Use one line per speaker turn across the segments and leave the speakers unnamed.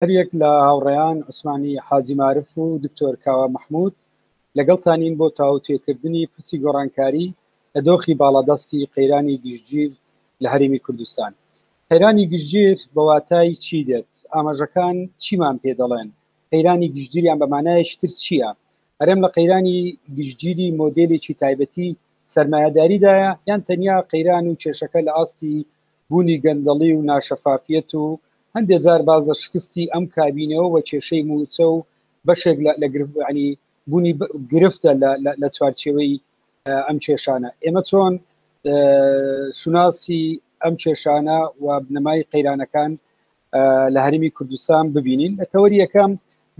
هەریەک لە هاوڕێیان عوسمانی حاجی مارف و دکتۆر کاوە مەحمود لەگەڵتانین بۆ تاوتوێکردنی پرسی گۆڕانکاری لە دۆخی باڵادەستی قەیرانی گشتگیر لە هەرێمی کوردستان. قەیرانی گشتگیر بە واتای چی دێت؟ ئاماژەکان چیمان پێ دەڵێن؟ قەیرانی گشتگیریان بە مانایەکی تر چییە؟ هەرێم لە قەیرانی گشتگیری مۆدێلێکی تایبەتی سەرمایەداریدایە یان تەنیا قەیران و کێشەکە لە ئاستی بوونی گەندەڵی و ناشەفافیەت و هەندێ جار باس لە شکستی ئەم کابینەوە و کێشەی مووچە و بەشێک لە ینی بوونی گرفتە لە چوارچێوەی ئەم کێشانە ئێمە چۆن شوناسی ئەم کێشانە و بنەمای قەیرانەکان لە هەرمی کوردستان ببینین لە تەوەری یەکەم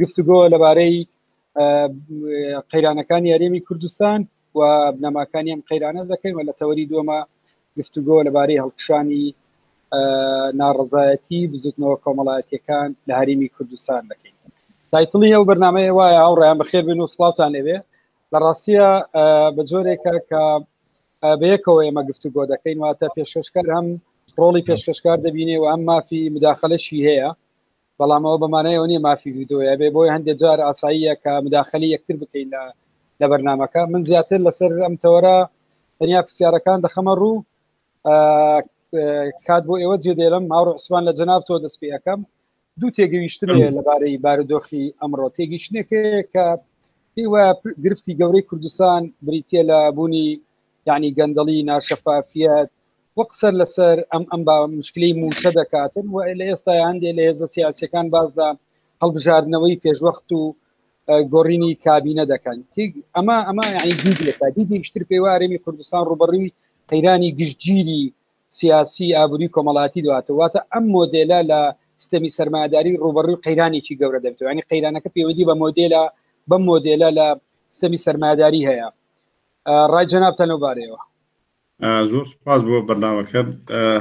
گفتوگۆ لەبارەی قەیرانەکانی هەرێمی کوردستان و بنەماکانی ئەم قەیرانە دەکەین و لە تەوەری دووەمە گفتوگۆ لەبارەی هەڵکشانی ناڕەزایەتی بزوتنەوە کۆمەڵایەتیەکان لە هەرێمی کوردستان دەکەین. تایتڵی ئەو بەرنامەیە وایە هاوڕێیان بەخێر بێن و سڵاوتان لێبێ. لە ڕاستیە بە جۆرێکە کە بەیەکەوە ئێمە گفتوگۆ دەکەین، واتە پێشکەشکار هەم ڕۆڵی پێشکەشکار دەبینێ و هەم مافی مداخلەشی هەیە، بەڵام ئەوە بەمانای ئەوە نییە مافی ڤیدۆیە بێ، بۆیە هەندێک جار ئاساییە کە مداخلی یەکتر بکەین لە بەرنمەکە. من زیاتر لەسەر ئەم تەوەرە تەنیا پرسیارەکان دەخەمە ڕوو، کات بۆ ئێوە جێدێلم. هاوڕێ عوسمان لە جەناب تۆ دەست پێ ئەەکەم. دوو تێگەیشتن هەیە لەبارەی بارودۆخی ئەمڕۆ. تێگەیشتنێکەیە کە پێی وایە گرفتی گەورەی کوردستان بریتە لە بوونی یعنی گەندەڵی، ناشەفافیەت و قسە لەسەر ئەم ئەم با مشکلی موچە دەکاتن و لە ئێستا هەندێک لە هێزە سیاسەکان باز لە هەڵبژاردنەوەی پێشوەخت و گۆڕینی کابینە دەکەن. ئەمە ئەمە یعنی دیدێکە. دیدێکشتر پێی وایە هەرێمی کوردستان ڕووبەڕووی قەیرانی گشتگیری سیاسی، ئابووری، کۆمەڵایەتی دواتە، واتە ئەم مۆدێلە لە سیستەمی سەرمایەداری ڕووبەڕووی قەیرانێکی گەورە دەبێتەوە. یعنی قەیرانەکە پەیوەندی بە مۆدێلە بەم مۆدێلە لە سیستەمی سەرمایەداری هەیە. ڕای جەنابتان لەو بارەیەوە؟
زۆر سپاس بۆ بەرنامەکە.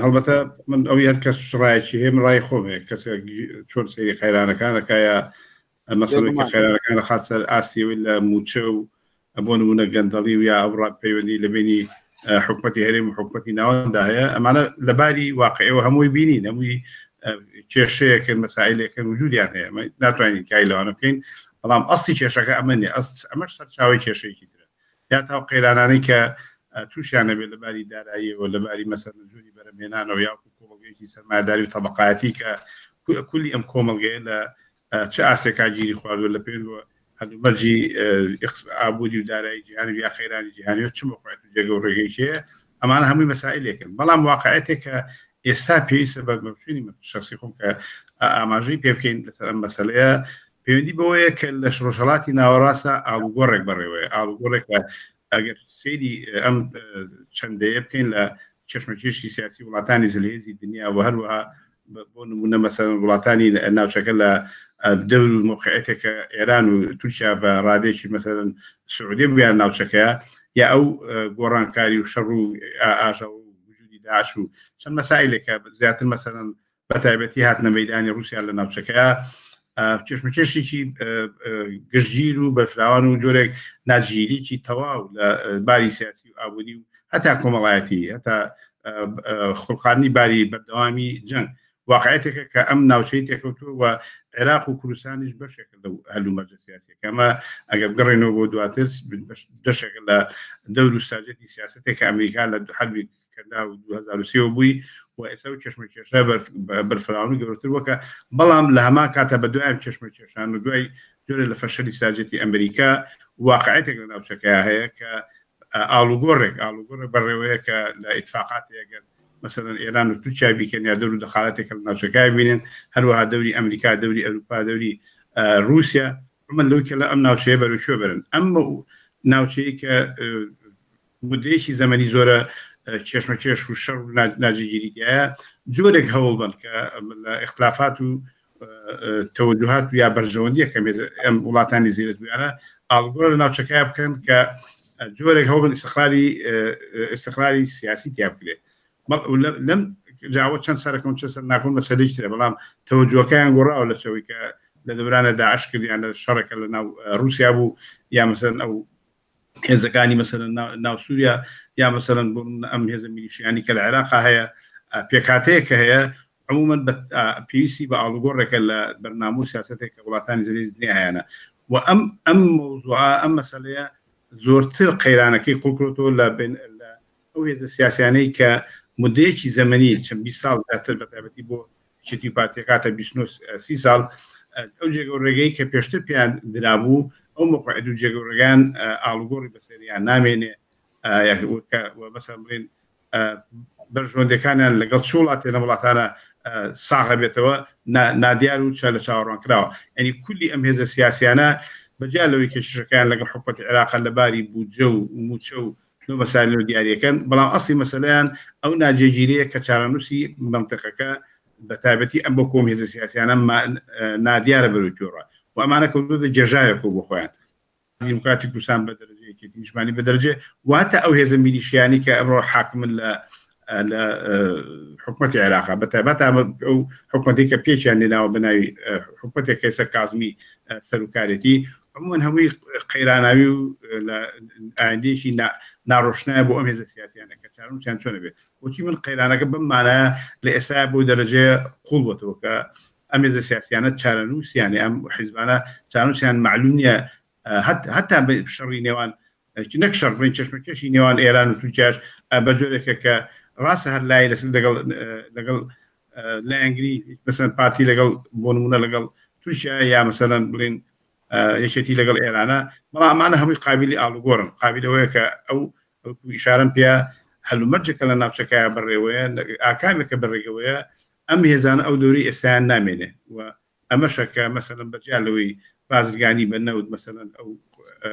هەڵبەتە من ئەوی هەر کەس ڕایەکی هەیە، من ڕای خۆم هەیە، کەسێک چۆن سەیری قەیرانەکانەکە یا مەسەلەی کە قەیرانەکان دەخات سەر ئاستی ئەوەی لە مووچە و بۆ نمونە گەندەڵی و یا ئەو پەیوەندی لە بینی حکومەتی هەرێم و حکومەتی ناوەندا هەیە، ئەمانە لەباری واقعەوە هەمووی بینین، هەمووی کێشەیەکن، مەسائلێکن وجودیان هەیە، ناتوانین کاری لەوانە بکەین. بەڵام ئەسلی کێشەکە ئەمە نییە، ئەمەش سەرچاوەی کێشەیەکی ترە یا تاو قەیرانانەی کە تووشیان نەبێت لە باری داراییەوە، لە باری مەسەلەن جۆری بەرەمهێنانەوە، یا کۆمەڵگەیەکی سەرمایەداری و تەبەقایەتی کە کولی ئەم کۆمەڵگەیە لە چ ئاستێکا گیری خواردووە لە پێوەند بە هەلومەرجی ئابووری و دارایی جیهانی یا قەیرانی جیهانی و چ موقعیەت و جێگە و ڕێگەیەکی هەیە، ئەمانە هەمووی مەسائلێکن. بەڵام واقعیەتێک کە ئێستا پێویستە بە بۆچوونی من شخصی خۆم کە ئاماژەی پێ بکەین لەسەر ئەم مەسەلەیە، پەیوەندی بەوەیە کە لە ڕۆژهەڵاتی ناوەڕاستە ئاڵوگۆڕێک بەڕێوەیە، ئاڵوگۆڕێک کە ئەگەر سەیری ئەم چەندەیە بکەین لە کێشمەکێشی سیاسی وڵاتانی زلهێزی دنیا و هەروەها بۆ نمونە مەسەلەن وڵاتانی ناوچەکە لە دەور و موقعیەتێکە ئێران و تورکیا بە ڕادەیەکی مەسەلەن سعودیە بوویان ناوچەکەیە، یا ئەو گۆڕانکاری و شەڕ و ئاژاوە و وجودی داعش و چەند مەسائلێکە زیاتر مەسەلەن بە تایبەتی هاتنە مەیدانی ڕووسیا لە ناوچەکەیە کێشمەکێشێکی گشتگیر و بەرفراوان و جۆرێک ناجیریی تەواو لە باری سیاسی و ئابووری و هەتا کۆمەڵایەتی هەتا خوڵقاندنی باری بەردەوامی جەنگ واقعەتێکە کە ئەم ناوچەی تێکەوتووە و عێراق و کوردستانیش بەشێکە لەو هەلومەرجە سیاسیەکە. ئەمە ئەگەر بگەڕێنەوە بۆ دواتر بەشێکە لە دەور و ستراتیژی سیاسەتێک کە ئەمریکا لە حەربی کەندا و 2023 بووی و ئێستا و کێشمەکێشە بەرفراوان و گەورەتر وەکە. بەڵام لە هەمان کاتە بە دوای کێشمەکێشان و دوای جۆرە لە فەشەلی ستراتیژی ئەمریکا واقعەتێک لە ناوچەکەیا هەیە کە ئاڵوگۆڕێک ئاڵوگۆڕێک بەڕێوەیە کە لە ئیتفاقات ئەگەر مەسەلەن ئێران و تورکیا بیکەن یا دەور و دەخالەتێک لە ناوچەکە بینن، هەروەها دەوری ئەمریکا، دەوری ئەروپا، دەوری رووسیا، من لەوی کە لە ئەم ناوچەیە بەرەو کوێ بەرن. ئەم ناوچەیە کە مدەیەکی زەمەنی زۆرە کێشمەکێش و شەڕ و ناجێگیری تایە، جۆرێک هەوڵ بن کە لە ئیختلافات و تەوەجوهات و یا بەرژەوەندیە کە ئەم وڵاتانی زیرەت بوویانە ئاڵوگۆڕ لە ناوچەکە بکەن کە جۆرێک هەوڵ ئیستقراری ئیستقراری سیاسی تیا بکرێت. لەم جاوە چەند سەرەکەم چەند سەر ناکۆن مەسەلەی ترە، بەڵام تەوەجوهەکەیان گۆڕاوە لە چەوەی کە لە دەورانە داعش کردیان لە شەڕێکە لە ناو رووسیا بوو یا مەسەلەن ئەو هێزەکانی مەسەلەن ناو سووریا یا مەسەلەن بۆ ئەم هێزە میلیشیانی کە لە عێراقا هەیە، پێکهاتەیە کە هەیە. عموما پێویستی بە ئاڵوگۆڕێکە لە بەرنامە و سیاسەتێک کە وڵاتانی زلهێز دنیا هەیانە و ئەم ئەم مەوزوعە ئەم مەسەلەیە زۆرتر قەیرانەکەی قوڵکرۆتەوە لە لە ئەو هێزە سیاسیانەی کە مدەیەکی زەمەنی چەند 20 ساڵ زیاتر بە تایبەتی بۆ یەکێتی و پارتیەکاتە 29 سی ساڵ ئەو جێگە و ڕێگەی کە پێشتر پێیان درابوو ئەو مقعد و جێگە و ڕێگان ئاڵوگۆڕی بەسەریان نامێنێ مەسەلەن بڵێن بەرژەوەندەکانیان لەگەڵ چ وڵاتێ لە وڵاتانە ساغە بێتەوە نادیار و چە لە چاوەڕوان کراوە ئەنی کولی ئەم هێزە سیاسیانە بەجیا لەوەی کە شەکەیان لەگەڵ حکومەتی عێراق لە باری بودجە و موچە و نۆ مەسایل و دیاریەکەن بەڵام ئەسلی مەسەلەیان ئەو ناجێگیریە کە چارەنووسی مەنتیقەکە بە تایبەتی ئەم بۆ کۆم هێزە سیاسیانە نادیارە بەرەو کوێ و ئەمانە کەوتووەتە جێژاوێکەوە بۆ خۆیان دیموکراتی کوردستان بە دەرەجە یەکێتی نیشتمانی بە دەرەجە واتە ئەو هێزە میلیشیانی کە ئەمڕۆ حاکمن لە لە حکومەتی عێراق بە تایبەت ئەو حکومەتی کە پێچیان لێناوە بە ناوی حکومەتێک کە ئێستا کازمی سەرکارێتی عموما هەمووی قەیراناوی و لە ئایندەیەکی ناڕۆشنایە بۆ ئەم هێزە سیاسیانە کە چارەنووسیان چۆنە بێت بۆچی من قەیرانەکە بەم مانایە لە ئێستا بۆ دەرەجەیە قوڵ بۆتەوە کە ئەم هێزە سیاسیانە چارەنووسیان ئەم حیزبانە چارەنووسیان معلوم نییە هەتا شەڕی نێوان نەک شەڕ بڵێن چەشمەکێشی نێوان ئێران و تورکیاش بە جۆرێکە کە ڕاستە هەر لای لەسەر لەگەڵ لەگەڵ لایەنگری مەسەن پارتی لەگەڵ بۆ نمونە لەگەڵ تورکیا یا مەسەلەن بڵین یەکێتی لەگەڵ ئێرانە بەڵام ئەمانە هەمووی قابلی ئاڵوگۆڕن قابل ئەوەیە کە ئەو ئیشارەم پێ هەلومەرجێکە لە ناوچەکە بەڕێوەیە ئاکامێکە بەڕێگەوەیە ئەم هێزانە ئەو دەوری ئێستایان نامێنێ و ئەمەشە کە مەسەلەن بەجیا لەوەی بازرگانی بە نەوت مەسەلەن ئەو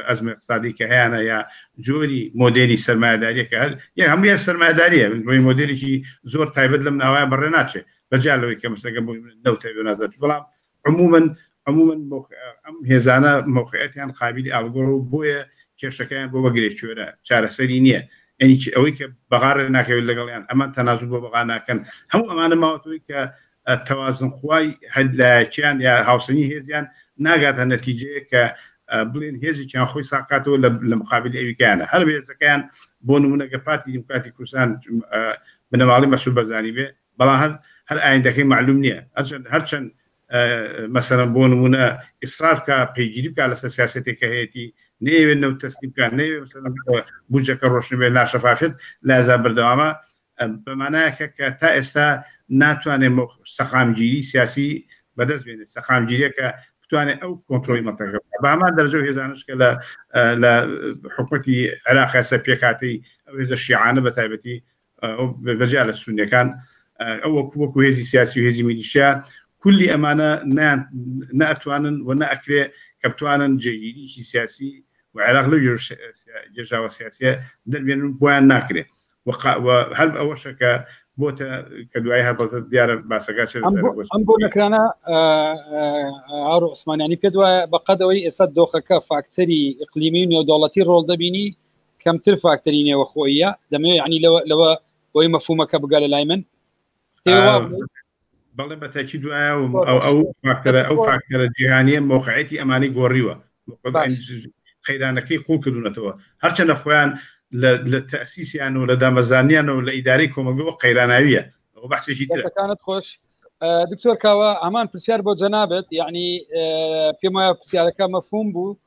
ئەزمە اقتصادی کە هەیانە یا جۆری مۆدێلی سەرمایەداریە کە هەر یا هەموو یار سەرمایەداریە بۆی مۆدێلێکی زۆر تایبەت لەم ناوایە بەڕێ ناچێ بەجیا لەوەی کە مەسەگە بۆ نەوت هەبێ نازانم بەڵام عموما عموما ئەم هێزانە مەوقعیەتیان قابلی ئاڵوگۆڕ و بۆیە کێشەکەیان بۆ بەگرێ کوێرە چارەسەری نییە یعنی ئەوەی کە بەغا ڕێ ناکەوێت لەگەڵیان ئەمان تەنازول بۆ بەغا ناکەن هەموو ئەمانە ماوەتەوەی کە تەوازن خوای هەر لایەکیان یا هاوسەنگی هێزیان ناگاتە نەتیجەیە کە بڵێن هێزێکیان خۆی ساکاتەوە لە مقابلی ئەویکیانە هەر هێزەکەیان بۆ نمونەگە پارتی دیموکراتی کوردستان بنەماڵی مەسعود بەرزانی بێ بەڵام هەر هەر ئایندەکەی معلوم نییە هەرچەند هەرچەند مەسەرەن بۆ نمونە ئیسرار بکە پەیگیری بکە لەسەر سیاسەتێک کە هەیەی نەیەوێت نەوت تەسلیم بکات نەیەوێت مەسەلەن بودجەکە ڕۆشن بێت ناشەفافیەت لە ئێستا بەردەوامە بە مانایەکە کە تا ئێستا ناتوانێت سەقامگیری سیاسی بەدەست بێنێت سەقامگیریەکە بتوانێت ئەو کۆنترۆڵی مەنتەقە بکات بە هەمان دەرەجە و هێزانش کە لە لە حکومەتی عێراق ئێستا پێکهاتەی ئەو هێزە شیعانە بە تایبەتی بەجیا لە سونیەکان ئەو وەکو وەکو هێزی سیاسی و هێزی میلیشیا کولی ئەمانە نەئەتوانن و نەئەکرێ کە بتوانن جێگیریی سیاسی و عێراق لەو گێژاوە سیاسیە دەربێنن بۆیان ناکرێ و هەر ئەوەشە کە بۆتە کە دوای هەڵبەتە دیارە باسەکە چێ
ئەم بۆ نەکرانە هاڕ عوسمانیانی پێ دوایە بەقەد ئەوەی ئێستا دۆخەکە فاکتەری ئیقلیمی و نێودەوڵەتی ڕۆڵ دەبینی کەمتر فاکتەری نێوەخۆیە دەمەوێت ینی لەوە لەوە بۆی مەفهومەکە بگا لە لای من
بەڵێ بە تاکی دوایە ئەو ئەو فاکتەرە ئەو فاکتەرە جیهانیە مۆقعەتی ئەمانی گۆڕیوە قەیرانەکەی قوڵ کردوونەتەوە هەرچەندە خۆیان لە تەسیسیان و لە دامەزانیان و لە ئیدارەی کۆمەڵگەوە قەیراناویە ئەوە بەحسێکی
ترەکانت خۆش دکتۆر کاوە هەمان پرسیار بۆ جەنابێت یعنی پێم وایە پرسیارەکە مەفهوم بوو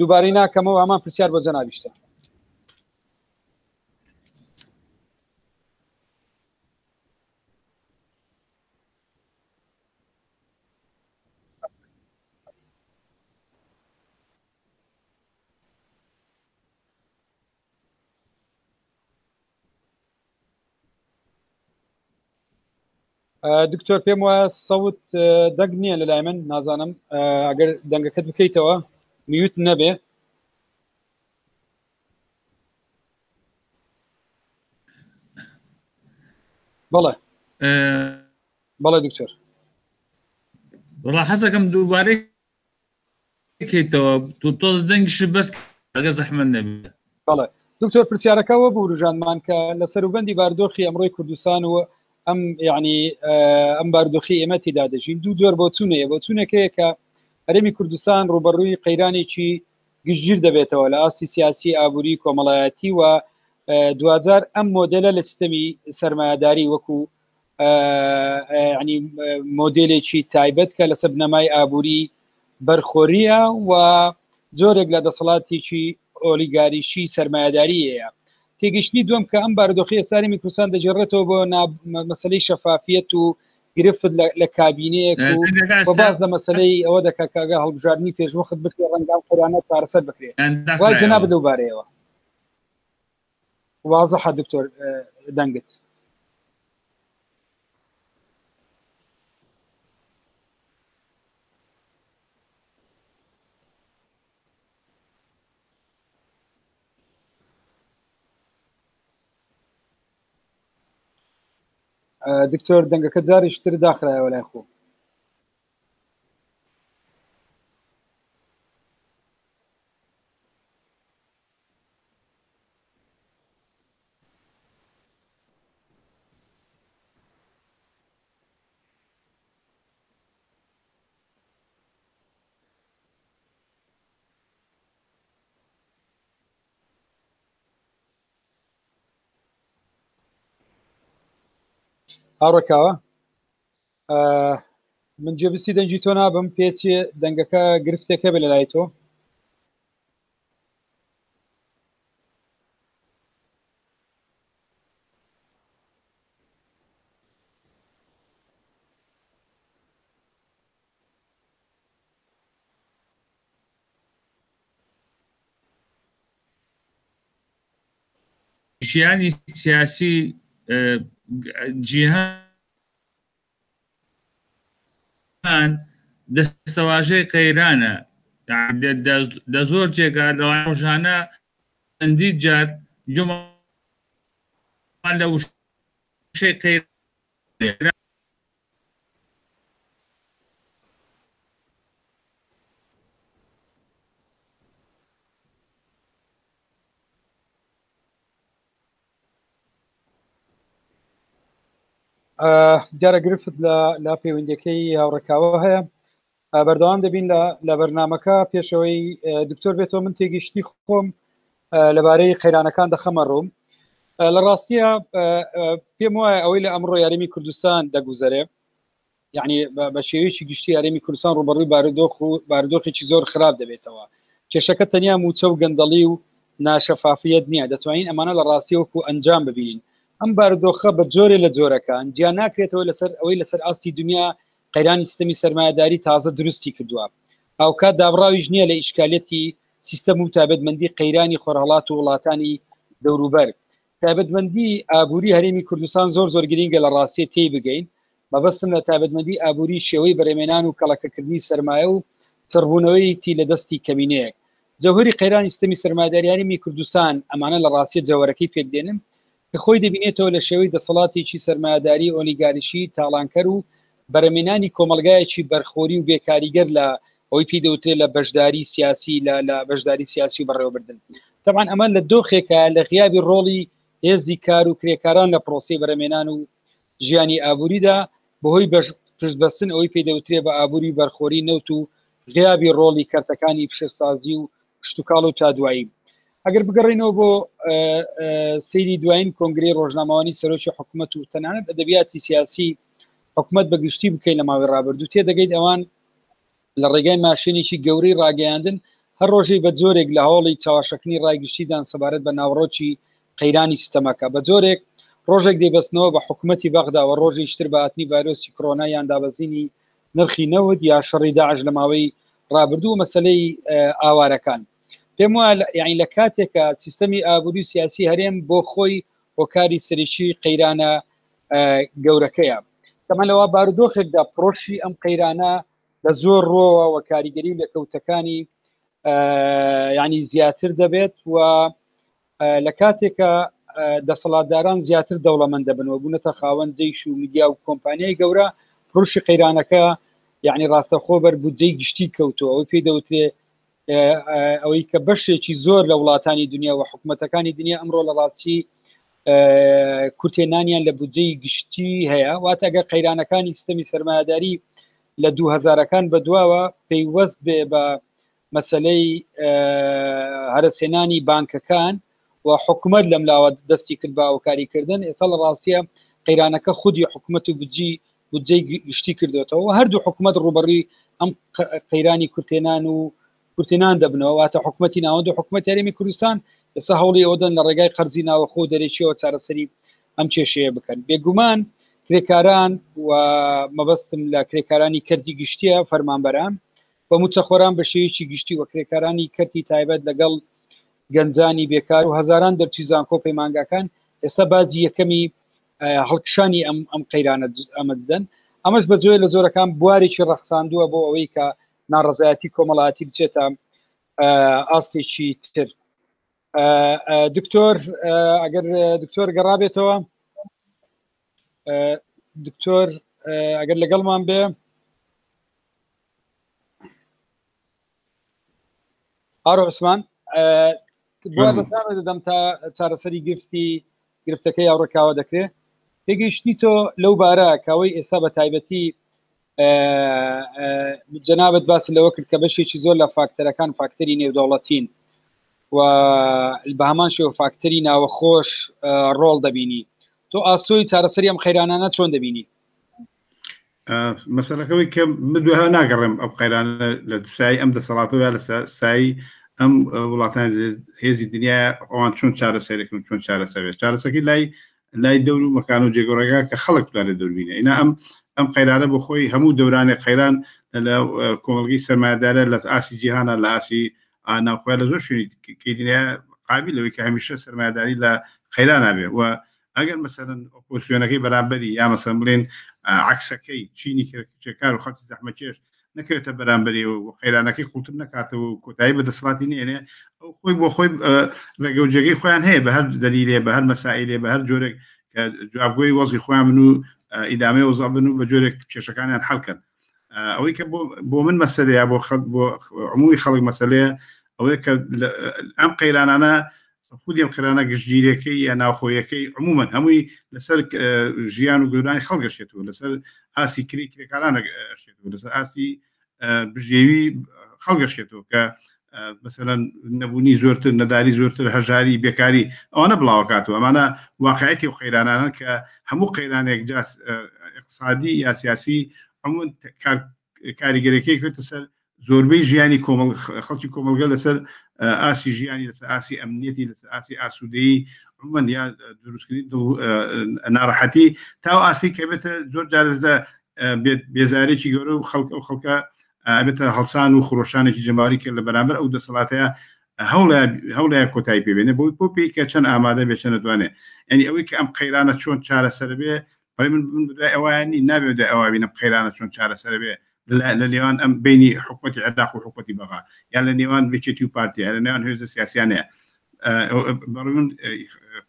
دووبارەی ناکەمەوە هەمان پرسیار بۆ جەنابیشتە. دکتۆر پێم وایە سەوت دەنگ نییە لە لای من نازانم ئەگەر دەنگەکەت بکەیتەوە میوت نەبێ بەڵێ بەڵێ دکتۆر
وڵا حەزەکەم دووبارەی کەیتەوە تۆ تۆ دەنگیش بەس ئەگە زەحمەت نەبێت.
بەڵێ دکتۆر پرسیارەکە وە بوروژاندمان کە لە سەروبەندی باردۆخی ئەمڕۆی کوردستان و ئەم یعنی ئەم باردۆخی ئێمە تێدا دەژین دوو جۆر بۆچوونەیە بۆچوونێکەیە کە هەرێمی کوردستان ڕوبەڕووی قەیرانێکی گشتگیر دەبێتەوە لە ئاستی سیاسی ئابووری کۆمەڵایەتی و دواجار ئەم مۆدلە لە سیستەمی سەرمایەداری وەکو ینی مۆدلێکی تایبەت کە لەسەر بنەمای ئابووری بەرخۆریە و جۆرێک لە دەسەڵاتێکی ئۆلیگاریشی سەرمایەداری هەیە. تێگەیشتنی دووەم کە ئەم بارودۆخی ئێستا هەرێمی کوردستان دەگێڕێتەوە بۆ مەسەلەی شەفافیەت و گرفت لە کابینەیەک و باز لە مەسەلەی ئەوە دەکا کە ئەگەر هەڵبژاردنی پێشوەخت بکرێ ڕەنگە ئەم قەیرانە چارەسەر بکرێ. ڕای جەنابت لەو بارەیەوە وازحە دکتۆر دەنگت. دکتۆر دەنگەکە جاریشتر داخرایەوە لای خۆ. هاوڕێکاوە من جێبسی دەنگی تۆ نابم پێچێ دەنگەکە گرفتێکە بێ لە لای تۆ
ژیانی سیاسی جیهان دەستەواژەی قەیرانە لە زۆر جێگا لە ڕۆژانە چەندی جار گوێمان لە وشەی قەیران
دیارە گرفت لە پەیوەندەکەی هاوڕێکاوە هەیە بەردەوام دەبین لە بەرنمەکە پێشەوەی دکتۆر بێتەوە من تێگەیشتنی خۆم لەبارەی قەیرانەکان دەخەمە ڕووم لە ڕاستیە پێم وایە ئەوەی لە ئەمڕۆ یاریمی کوردستان دەگوزەرێ یعنی بە شێوەیەکی گشتی یاریمی کوردستان ڕوبەڕووی بارودۆخ و بارودۆخێکی زۆر خراپ دەبێتەوە کێشەکە تەنیا موچە و گەندەڵی و ناشەفافیەت نییە دەتوانین ئەمانە لە ڕاستی وەکو ئەنجام ببینین ئەم بارودۆخە بە جۆرێ لە جۆرەکان جیا ناکرێتەوە لەسەر ئەوەی لەسەر ئاستی دنیا قەیرانی سیستەمی سەرمایەداری تازە دروستی کردووە هاوکات دابڕاویش نییە لە ئیشکالەتی سیستەم و تایبەتمەندی قەیرانی خۆرهەڵات و وڵاتانی دەوروبەر. تایبەتمەندی ئابووری هەرێمی کوردستان زۆر زۆر گرینگە لە ڕاستیە تێی بگەین، مەبەستم لە تایبەتمەندی ئابووری شێوەی بەرەمێنان و کەڵەکەکردنی سەرمایە و چڕبوونەوەیتی لە دەستی کەمینەیەک. جەوهەری قەیرانی سیستەمی سەرمایەداری هەرێمی کوردستان ئەمانە لە ڕاستیە جەوەرەکەی پێکدێنن کە خۆی دەبینێتەوە لە شێوەی دەسەڵاتێکی سەرمایەداری ئۆلیگاریشی تاڵانکەر و بەرەمێنانی کۆمەڵگایەکی بەرخۆری و بێکاریگەر لە ئەوەی پێی دەوترێت لە بەشداری سیاسی لە لە بەشداری سیاسی و بەڕێوەبردن تەبعەن ئەمە لە دۆخێکە لە غیابی ڕۆڵی هێزی کار و کرێکاران لە پرۆسەی بەرەمێنان و ژیانی ئابووریدا بەهۆی بەش پشتبەستن ئەوەی پێی دەوترێ بە ئابووری بەرخۆری نەوت و غیابی ڕۆڵی کەرتەکانی پیشەسازی و کشتوکاڵ و تا دوایی ئەگەر بگەڕینەوە بۆ سەیری دوایین کۆنگرەی ڕۆژنامەوانی سەرۆکی حکوومەت و تەنانەت ئەدەبیاتی سیاسی حکوومەت بە گشتی بکەین لە ماوەی ڕابردوو تێدەگەیت ئەوان لە ڕێگای ماشێنێکی گەورەی ڕاگەیاندن هەر ڕۆژەی بە جۆرێک لە هەوڵی چاواشەکردنی ڕای گشتیدان سەبارەت بە ناوەڕۆکی قەیرانی سیستەمەکە بە جۆرێک ڕۆژێک دەیبەستنەوە بە حکوومەتی بەغدا و ڕۆژێکی تر بە هاتنی ڤایرۆسی کۆرۆنا یان دابەزینی نرخی نەوت یا شەڕی داعش لە ماوەی ڕابردوو و مەسەلەی ئاوارەکان. پێم وایە یعنی لە کاتێکە سیستەمی ئابووری و سیاسی هەرێم بۆ خۆی هۆکاری سەرەکی قەیرانە گەورەکەیە. تەمان لەوا بارودۆخێکدا پرۆشی ئەم قەیرانە لە زۆر ڕۆوە و کاریگەری و لێکەوتەکانی یعنی زیاتر دەبێت و لە کاتێکا دەسەڵاتداران زیاتر دەوڵەمەند دەبن و بوونەتە خاوەن جەیش و میدیا و کۆمپانیای گەورە پڕوشی قەیرانەکە یعنی ڕاستەخۆ بەر بودجەی گشتی کەوتووە ئەوەی پێی دەوترێ ئەوەی کە بەشێکی زۆر لە وڵاتانی دنیا و حکوومەتەکانی دنیا ئەمڕۆ لە ڕاستی کورتێنانیان لە بودجەی گشتی هەیە واتە ئەگەر قەیرانەکانی سیستەمی سەرمایەداری لە دوهزارەکان بەدواوە پەیوەست بێ بە مەسەلەی هەرەسهێنانی بانکەکان و حکومەت لەملاوە دەستی کرد بە ئاوکاریکردن، ئێستا لە ڕاستیە قەیرانەکە خودی حکومەت و بجی بودجەی گشتی کردوێتەوە و هەردوو حکومەت ڕوبەڕی ئەم قەیرانی کورتێنان و کورتێنان دەبنەوە، واتە حکومەتی ناوەند و حکومەتی هەرێمی کوردستان ئێستا هەوڵی ئەوەدەن لە ڕێگای قەرزی ناوەخۆ و دەرەکیەوە چارەسەری ئەم کێشەیە بکەن. بێگومان کرێکاران و مەبەستم لە کرێکارانی کەرتی گشتیە، فەرمانبەران و موچەخۆران بە شێوەیەکی گشتی و کرێکارانی کەرتی تایبەت لەگەڵ گەنجانی بێکار و هەزاران دەرچووی زانکۆ و پەیمانگاکان ئێستا باجی یەکەمی هەڵکشانی ئەم ئەم قەیرانە ئەمە دەدەن. ئەمەش بە جۆرێ لە جۆرەکان بوارێکی ڕەخساندووە بۆ ئەوەی کە ناڕەزایەتی کۆمەڵایەتی بچێتە ئاستێکی تر. دکتۆر ئەگەر دکتۆر گەڕابێتەوە، دکتۆر ئەگەر لەگەڵمان بێ. ئارۆ عوسمان دەدەم تا چارەسەری گرفتی گرفتەکەی ئەوڕکاوە دەکرێت. تێگەیشتنی تۆ لەو بارە کاوەی ئێستا بە تایبەتی جەنابەت باس لەوە کرد کە بەشێکی زۆر لە فاکتەرەکان فاکتەری نێودەوڵەتین و بە هەمان شێوە فاکتەری ناوەخۆش ڕۆڵ دەبینی، تۆ ئاسۆی چارەسەری ئەم قەیرانانە چۆن دەبینی؟
مەسەلەکەەوەی کە من دوها ناگەڕێم ئەو قەیرانە لە سای ئەم دەسەڵاتەوە لە سای ئەم وڵاتان هێزی دنیا ئەوان چۆن چارەسەرێکن چۆن چارەسەرێت چارەسەکەی لای لای دەور و مەکان و جێگۆڕێگا کە خەڵک بتوانێت دەوربینە ئینا ئەم ئەم قەیرانە بۆ خۆی هەموو دەورانێک قەیران لە کۆمەڵگەی سەرمایەدارە لە ئاسی جیهانە لە ئاسی ناوخۆیان لە زۆر شوێنی دنیا قابل لەوەی کە هەمیشە سەرمایەداری لە قەیران بێ و ئەگەر مەسەلەن ئۆپۆزسیۆنەکەی بەرامبەری یا مەسەلەن بڵێن عەکسەکەی چینی کرێکار و خەڵکی زەحمەتکێش نەکەوێتە بەرامبەری و قەیرانەکەی قوڵتر نەکاتەوە و کۆتایی بە دەسەڵاتی نێنێ، ئەو خۆی بۆ خۆی ڕێگە و جێگەی خۆیان هەیە بە هەر دەلیلێ، بە هەر مەسائیلێ، بە هەر جۆرێک کە جوابگۆی وەزی خۆیان بن و ئیدامەی وەزع بن و بە جۆرێک کێشەکانیان حەل کەن. ئەوەی کە بۆ من مەسەلەیە، بۆ بۆ عمومی خەڵک مەسەلەیە، ئەوەیە کە ئەم قەیرانانە خودی ئەم قەیرانە گشتگیرەکەی یا ناوخۆیەکەی عموما هەمووی لەسەر ژیان و گوزەرانی خەڵک ئەشێتەوە، لەسەر ئاستی کری کرێکاران ئەشێتەوە، لەسەر ئاستی بژێوی خەڵک ئەشێتەوە کە مثلا نەبوونی زۆرتر، نەداری زۆرتر، هەژاری، بێکاری ئەوانە بڵاوەکاتەوە. ئەمانە واقعیەتی و قەیرانانە کە هەموو قەیرانێک جا اقتصادی یا سیاسی عموما کاریگەرەکەی کەوتە سەر زۆربەی ژیانی کۆمەڵ خەڵکی کۆمەڵگە لەسەر ئاسی ژیانی، لەسەر ئاسی ئەمنیەتی، لەسەر ئاسی ئاسوودەیی عموما یا دروستکردنی دڵ ناڕەحەتی تا ئەو ئاسی کە بێتە زۆر جار بێزارێکی گەورە و خەڵک ئەو خەڵکە ئەبێتە هەڵسان و خرۆشانێکی جەماوەری کە لە بەرامبەر ئەو دەسەڵاتەیە هەوڵەیە کۆتایی پێبێنێ بۆی بۆ پێی کە چەند ئامادە بێ چەند دەتوانێ. یعنی ئەوەی کە ئەم قەیرانە چۆن چارەسەر بێ، بەڵێ من دوای ئەوە نی نابێ دوای ئەوە بینم قەیرانە چۆن چارەسەر بێ لە نێوان ئەم بینی حکوومەتی عێراق و حکوومەتی بەغا یان لە نێوان یەکێتی و پارتی لە نێوان هێزە سیاسیانەیە. بەڕێ من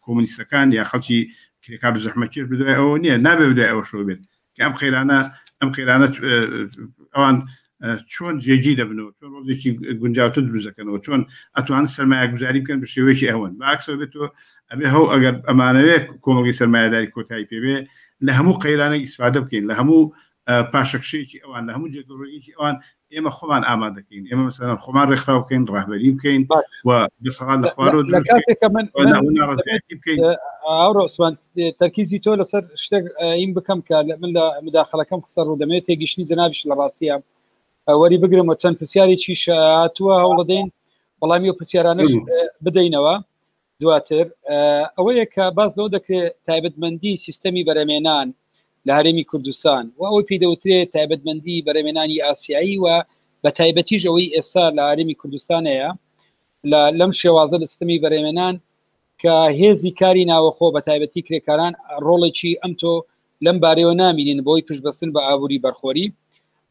کۆمۆنیستەکان یا خەڵکی کرێکار و زەحمەتکێش بدوای ئەوە نییە، نابێ بدوای ئەوە شۆ بێت کە ئەم قەیرانە ئەم قەیرانە ئەوان چۆن جێگیر دەبنەوە، چۆن ڕۆژێکی گونجاوتر دروست دەکەنەوە، چۆن ئەتوان سەرمایەگوزاری بکەن بە شێوەیەکی ئەوەن باکسەوە بێت. تۆ ئەبێ هەو ئەگەر ئەمانەوێ کۆمەڵگەی سەرمایەداری کۆتایی پێبێ لە هەموو قەیرانێک ئیسفادە بکەین، لە هەموو پاشەکشەیەکی ئەوان، لە هەموو جێگەڕۆیەکی ئەوان ئێمە خۆمان ئامادەکەین، ئێمە مەسەلەن خۆمان ڕێکخراو بکەین، ڕەهبەری بکەین و دەسەڵات لە خوارەوە
لە کاتێک کە من ناڕەزایەتی بکەین. هاوڕێ عوسمان، تەرکیزی تۆ لەسەر شتێک ئیم بکەم کە من لە مداخلەکەم قسە ڕوو دەمەوێت تێگەیشتنی جەنابیش لە ڕاستیە وەری بگرم و چەند پرسیارێکیش هاتووە هەوڵەدەین وەڵامی ئەو پرسیارانەش بدەینەوە دواتر. ئەوەیە کە باس لەوە دەکرێت تایبەتمەندی سیستەمی بەرەمێنان لە هەرێمی کوردستان و ئەوەی پێی دەوترێت تایبەتمەندی بەرەمێنانی ئاسیایی و بە تایبەتیش ئەوەی ئێستا لە هەرێمی کوردستان هەیە لە لەم شێوازە لە سیستەمی بەرەمێنان کە هێزی کاری ناوەخۆ بە تایبەتی کرێکاران ڕۆڵێکی ئەم تۆ لەم بارەیەوە نامینین بۆی پشتبەستن بە ئابووری بەرخۆری.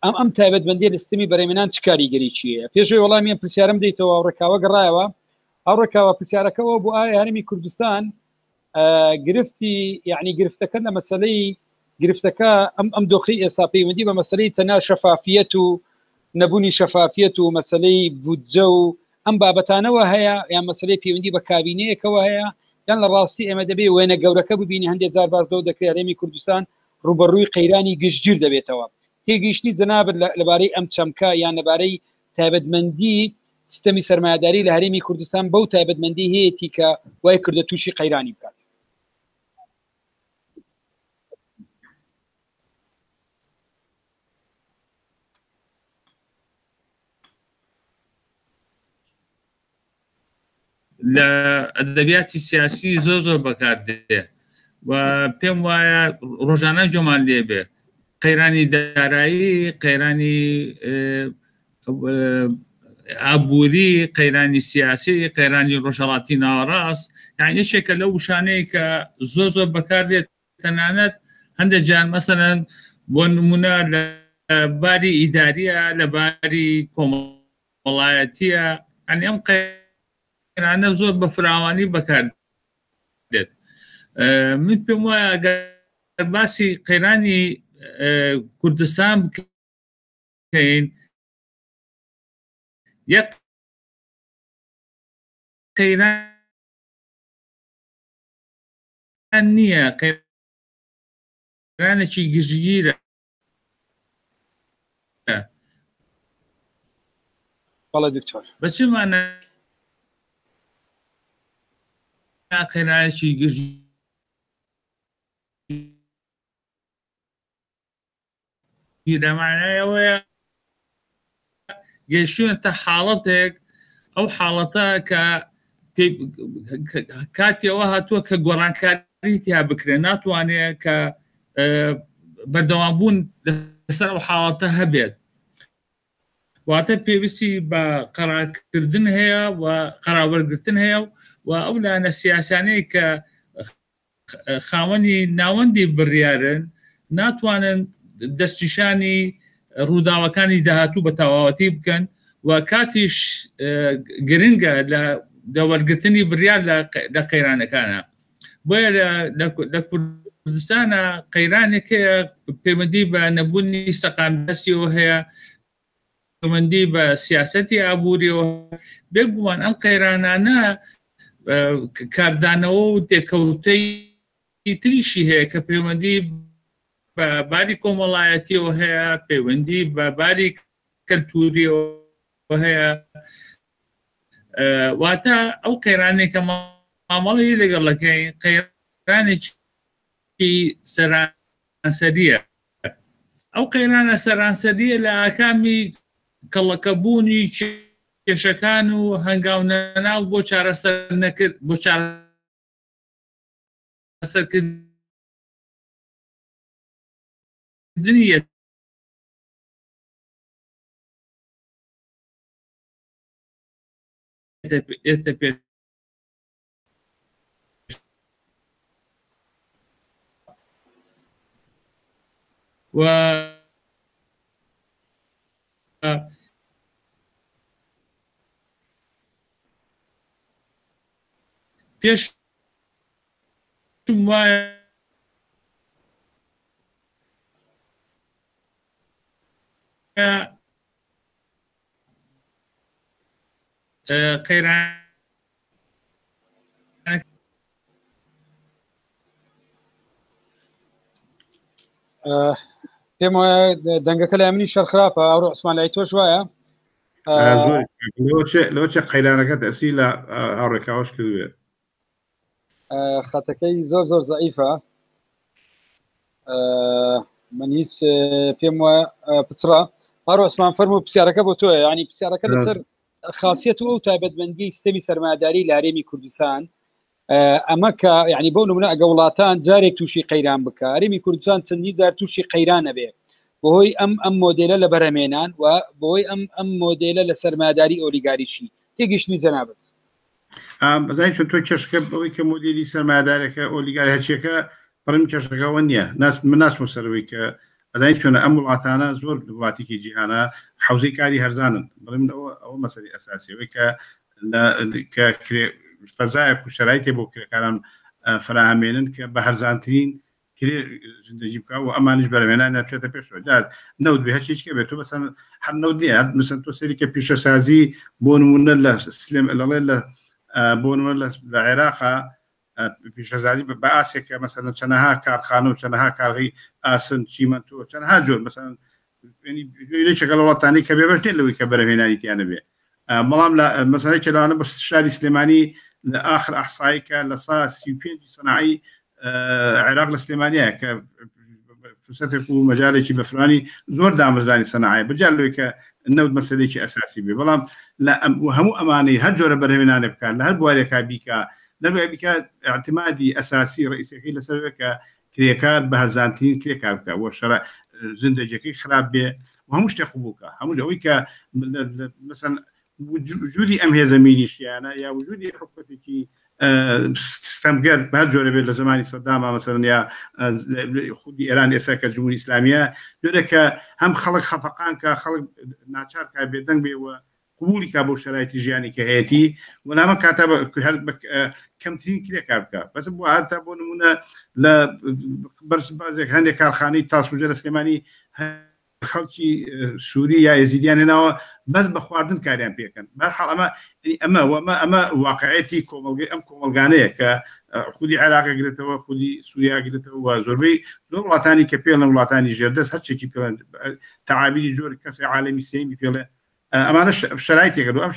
ئەم ئەم تایبەتمەندیە لە سیستەمی بەرەمێنان چ کاریگەریی هەیە؟ پێشەوەی وەڵامی ئەم پرسیارەم دەیتەوە ڕێکاوە گەڕایەوە. هاوڕێکاوە، پرسیارەکە ئەوە بوو ئایا هەرێمی کوردستان گرفتی یعنی گرفتەکە لە مەسلەی گرفتەکە ئەم ئەم دۆخی ئێستا پەیوەندی بە مەسلەی تەنها شەفافیەت و نەبوونی شەفافیەت و مەسلەی بودجە و ئەم بابەتانەوە هەیە یان مەسلەی پەیوەندی بە کابینەیەکەوە هەیە، یان لە ڕاستی ئێمە دەبێ وێنە گەورەکە ببینی؟ هەندێک جار باس لەوە دەکرێت هەرێمی کوردستان ڕووبەڕووی قەیرانی گشتگیر دەبێتەوە. تێگەیشتنی جەنابت لەبارەی ئەم چەمکە یان لەبارەی تایبەتمەندی سیستەمی سەرمایەداری لە هەرێمی کوردستان بەو تایبەتمەندی هەیەتی کە وای کردە تووشی قەیرانی بکات؟
لە ئەدەبیاتی سیاسی زۆر زۆر بەکاردێ و پێم وایە ڕۆژانە جۆمان لێ بێ قەیرانی دارایی قەیرانی ئابووری قەیرانی سیاسی قەیرانی ڕۆژهڵاتی ناوەڕاست یان یەکێکە لەو وشانەیە کە زۆر زۆر بەکاردێت تەنانەت هەندێک جار مەسەلەن بۆ نمونە لە باری ئیداریە لە باری کۆمەڵایەتیە ئەنی ئەم قەیرانە زۆر بە فراوانی بەکار دێت من پێم وایە ئەگەر باسی قەیرانی کوردستان بکەین یەک قەیران نییە قەیرانێکی گشتگیرە.
بەڵێ دکتۆر.
بە چ مانا قەیرانێکی گشتگیرە؟ مانای ئەوەیە گەیشتوونەتە حاڵەتێک ئەو حاڵەتە کە کاتی ئەوە هاتووە کە گۆڕانکاری تیا بکرێت ناتوانێت کە بەردەوام بوون لەسەر ئەو حاڵەتە هەبێت واتە پێویستی بە قەراکردن هەیە و قەراوەرگتن هەیە و ئەو لایەنە سیاسانەی کە خاوەنی ناوەندی بڕیارن ناتوانن دەستنیشانی ڕووداوەکانی داهاتوو بە تەواوەتی بکەن و کاتیش گرنگە لە وەرگرتنی بڕیار لە قەیرانەکانە بۆیە لە کوردستانە قەیرانێک هەیە پەیوەندی بە نەبوونی سەقامگیریەوە هەیە پەیوەندی بە سیاسەتی ئابووریەوە بێگومان ئەم قەیرانانە کاردانەوە و تێکەوتەی تریشی هەیە کە پەیوەندی بە باری کۆمەڵایەتیەوە هەیە پەیوەندی بە باری کەلتوریەوە هەیە واتە ئەو قەیرانێک کە مامەڵی لەگەڵەکەی قەیرانێکی سەرانسەریە ئەو قەیرانە سەرانسەریە لە ئاکامی کەڵەکەبوونی کێشەکان و هەنگاونەناو بۆ چارەسەر نەکرد بۆ چارەسەرکردنی یەتە پێش. و پێش وایە قەیران
پێم وایە دەنگەکە لای منی شەر خراپە ئەوڕۆ عوسمان لای تۆش وایە
لەوە چێ قەیرانەکە تەسی لە هاوڕێکاوەش کردوێ
خەتەکەی زۆر زۆر زعیفە من هیچ پێم وایە پچڕە هاڕۆ عوسمان فەرموو پرسیارەکە بۆ تۆیە ینی پرسیارەکە لەسەر خاصیت و ئەو تایبەتمەندی سیستەمی سەرمایەداری لە هەرێمی کوردستان ئەمە کە یعنی بۆ نمونە ئەگە وڵاتان جارێک تووشی قەیران بکە هەرێمی کوردستان چەندی جار تووشی قەیران نەبێ بەهۆی ئەم ئەم مۆدلە لە بەرهەمێنان و بۆی ئەم ئەم مۆدلە لە سەرمایەداری ئۆلیگاریشی تێگەیشتنی جەنابت
بەزای تۆ کێشەکە بەوەی کە مۆدێلی سەرمایەدارەکە ئۆلیگار هەرچیەکە بەڵێم کێشەکەەوە نییە من ناچمە سەرەوەی کە ئەزانی چۆنە ئەم وڵاتانە زۆر وڵاتێکی جیهانە حوزەی کاری هەرزانن بڵێم ئەوە ئەوە مەسەری ئەساسیەوەی کە کە فەزایەک و شەرایتێ بۆ کرێکاران فراهمێنن کە بە هەرزانترین کرێ زندگی بکە و ئەمانیش بەرهێنان ناچێتە پێشەوە جا نەوت بێ هەرچی کە بێت تۆ مەسەن هەر نەوت نییە هەر مەسەن تۆ سەری کە پیشەسازی بۆ نمونە لە سلێم لەڵێ لە بۆ نمونە لە عێراقا پیشەسازی بە ئاسێک کە مەسەن چەنەها کارخانە و چەنەها کارغی ئاسن چیمەنتۆ چەنەها جۆر مەسەن یەکێکە لە وڵاتانی کە بێبەش نیە لەوەی کە بەرهێنانی تیانە بێ بەڵام لە مەسەلەی کە لەوانە بە شاری سلێمانی لە ئاخر ئەحسایی کە لە سا 35 سەناعی عێراق لە سلێمانیە کە فرسەتێک و مەجالێکی بەفرانی زۆر دامەزرانی سەناعەیە بەجار لەوەی کە نەوت مەسەلەیەکی ئەساسی بێ بەڵام لە هەموو ئەمانەی هەر جۆرە بەرهەمێنانێ بکات لە هەر بوارێکا بیکا نەبێ بیکا اعتمادی ئەساسی ڕئیسەکەی لەسەر کە کرێکار بە هەرزانترین کرێکار بکە وە شەرە زندەجەکەی خراپ بێ و هەموو شتێک قبوڵکە هەموو ئەوەی کە مەسەن وجودی ئەم هێزە میلیشیانە یا وجودی حکومەتێکی ستەمگەر بە هەر جۆرە بێت لە زمانی سەداما مەسەلەن یا خودی ئێران ئێستا کە جمهوری ئیسلامیە جۆرێک کە هەم خەڵک خەفەقان کە خەڵک ناچار کا بێدەنگ بێ و قبولی کا بۆ شەرایتی ژیانی کە هەیەتی و نامە کاتا هەر کەمترین کرێ کار بکە بەس بۆ هەتا بۆ نمونە لە بەرز بازێک هەندێک کارخانەی تاسوجە لە سلێمانی خەڵکی سووری یا ئێزیدیان هێناوە بەس بە خواردن کاریان پێکەن بەرحاڵ ئەمە ئەمە وەمە ئەمە واقعەتی کۆمەڵگەی ئەم کۆمەڵگانەیە کە خودی عێراق گرێتەوە خودی سووریا گرێتەوە و زۆربەی زۆر وڵاتانی کە پێڵێن وڵاتانی ژێردەست هەرچێکی پێڵێن تەعابیری جۆر کەسی عالەمی سێیەمی پێڵێ ئەمانە شەرایتێکە ئەم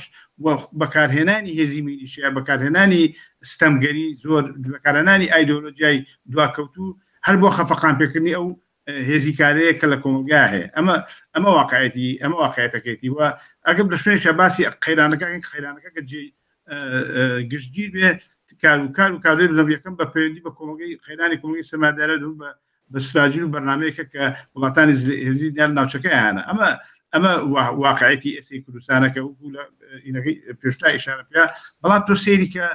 بەکارهێنانی هێزی میلیشیا بەکارهێنانی ستەمگەری زۆر بەکارهێنانی ئایدۆلۆژیای دواکەوتوو هەر بۆ خەفەقان پێکردنی ئەو هێزی کارەیە کە لە کۆمەڵگا هەیە ئەمە ئەمە واقعەتی ئەمە واقعەتەکەیتی و ئەگەر لە شوێنێکا باسی قەیرانەکە قەیرانەکە کە جێ گشتگیر بێ کار و کار و کارێ بنەم یەکەم بە پەیوەندی بە کۆمەڵگەی قەیرانی کۆمەڵگەی سەرمایەدارە دوو بە بە ستراتیژی و بەرنامەیەکە کە وڵاتانی هێزی دیار ناوچەکە هەیانە ئەمە ئەمە واقعەتی ئێسەی کوردستانە کە وەکو لە ئینەکەی پێشتا ئیشارە پێ بەڵام تۆ سەیری کە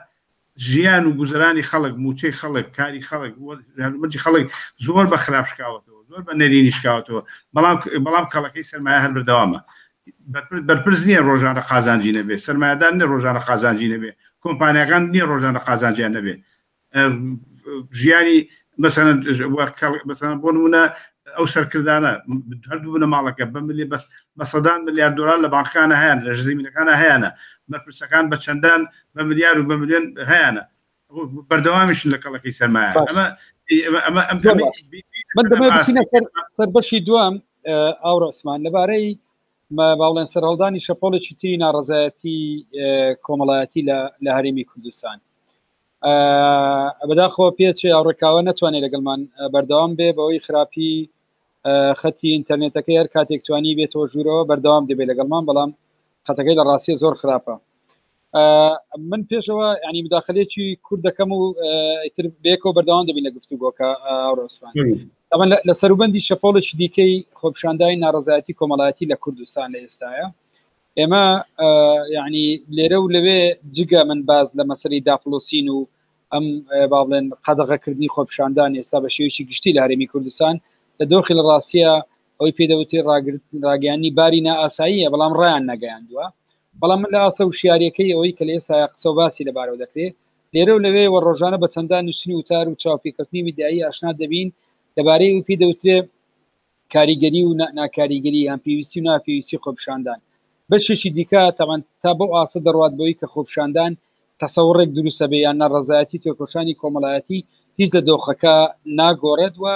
ژیان و گوزەرانی خەڵک، مووچەی خەڵک، کاری خەڵک، هەلومەرجی خەڵک زۆر بە خراپ شکاوەتەوە، زۆر بە نەرێنی شکاوەتەوە، بەڵام بەڵام کەڵەکەی سەرمایە هەر بەردەوامە. بەرپرس نییە ڕۆژانە قازانجی نەبێ، سەرمایەدار نییە ڕۆژانە قازانجی نەبێ، کۆمپانیاکان نییە ڕۆژانە قازانجیان نەبێ. ژیانی مەسەلەن مەسەلەن بۆ نمونە ئەو سەرکردانە هەردوو بنەماڵەکە بە ملی بەس بە سەدان ملیار دۆلار لە بانکەکانە هەیان لە ژزیمینەکانە هەیانە بەرپرسەکان بە چەندان بە ملیار و بە ملیۆن هەیانە بەردەوامیشن لە کەڵەکەی سەرمایە ئەمە ئەمە ئەم
من دەمەوێت بچینە سەر بەشی دووەم ئاوڕ عوسمان لەبارەی باڵێن سەرهەڵدانی شەپۆڵێکی تری ناڕەزایەتی کۆمەڵایەتی لە هەرێمی کوردستان بەداخەوە پێچێ هاوڕێکاوە نەتوانێت لەگەڵمان بەردەوام بێ بەوەی خراپی خەتی ئینتەرنێتەکەی هەر کاتێک توانی بێتەوە ژوورەوە بەردەوام دەبێت لەگەڵمان بەڵام خەتەکەی لە ڕاستیە زۆر خراپە من پێشەوە ینی مداخلێکی کورد دەکەم و ئیتر بێکەوە بەردەوام دەبین لە گفتوگۆکە ڕۆسمان لە سەروبەندی شەپۆڵێکی دیکەی خۆپیشاندانی ناڕزایەتی کۆمەڵایەتی لە کوردستان لە ئێستاە ئێمە یعنی لێرە و لەوێ جگە من باز لە مەسەری داپڵۆسین و ئەم با بڵێن قەدەغەکردنی خۆپیشاندان ئێستا بە شێوەیەکی گشتی لە هەرێمی کوردستان لە دۆخی لە ڕاستیە ئەوەی پێدەوتێ ڕاگەیاندنی باری نائاساییە بەڵام ڕایان نەگەیاندووە بەڵام من لە ئاسە وشیاریەکەی ئەوەی کە لە ئێستا قسە و باسی لەبارەوە دەکرێت لێرە و لەوێ و ڕۆژانە بە چەندان نووسین و وتار و چاوپێکەوتنی میدیایی ئاشنا دەبین لەبارەی و پێی دەوترێ کاریگەری و ناکاریگەری یان پێویستی و ناپێویستی خۆپیشاندان. بەشێکی دیکە تەبعەن تا بەو ئاستە دەڕوات بەوەی کە خۆپیشاندان تەسەوڕێک دروستە بێ یان ناڕەزایەتی تێکۆشانی کۆمەڵایەتی هیچ لە دۆخەکە ناگۆڕێت و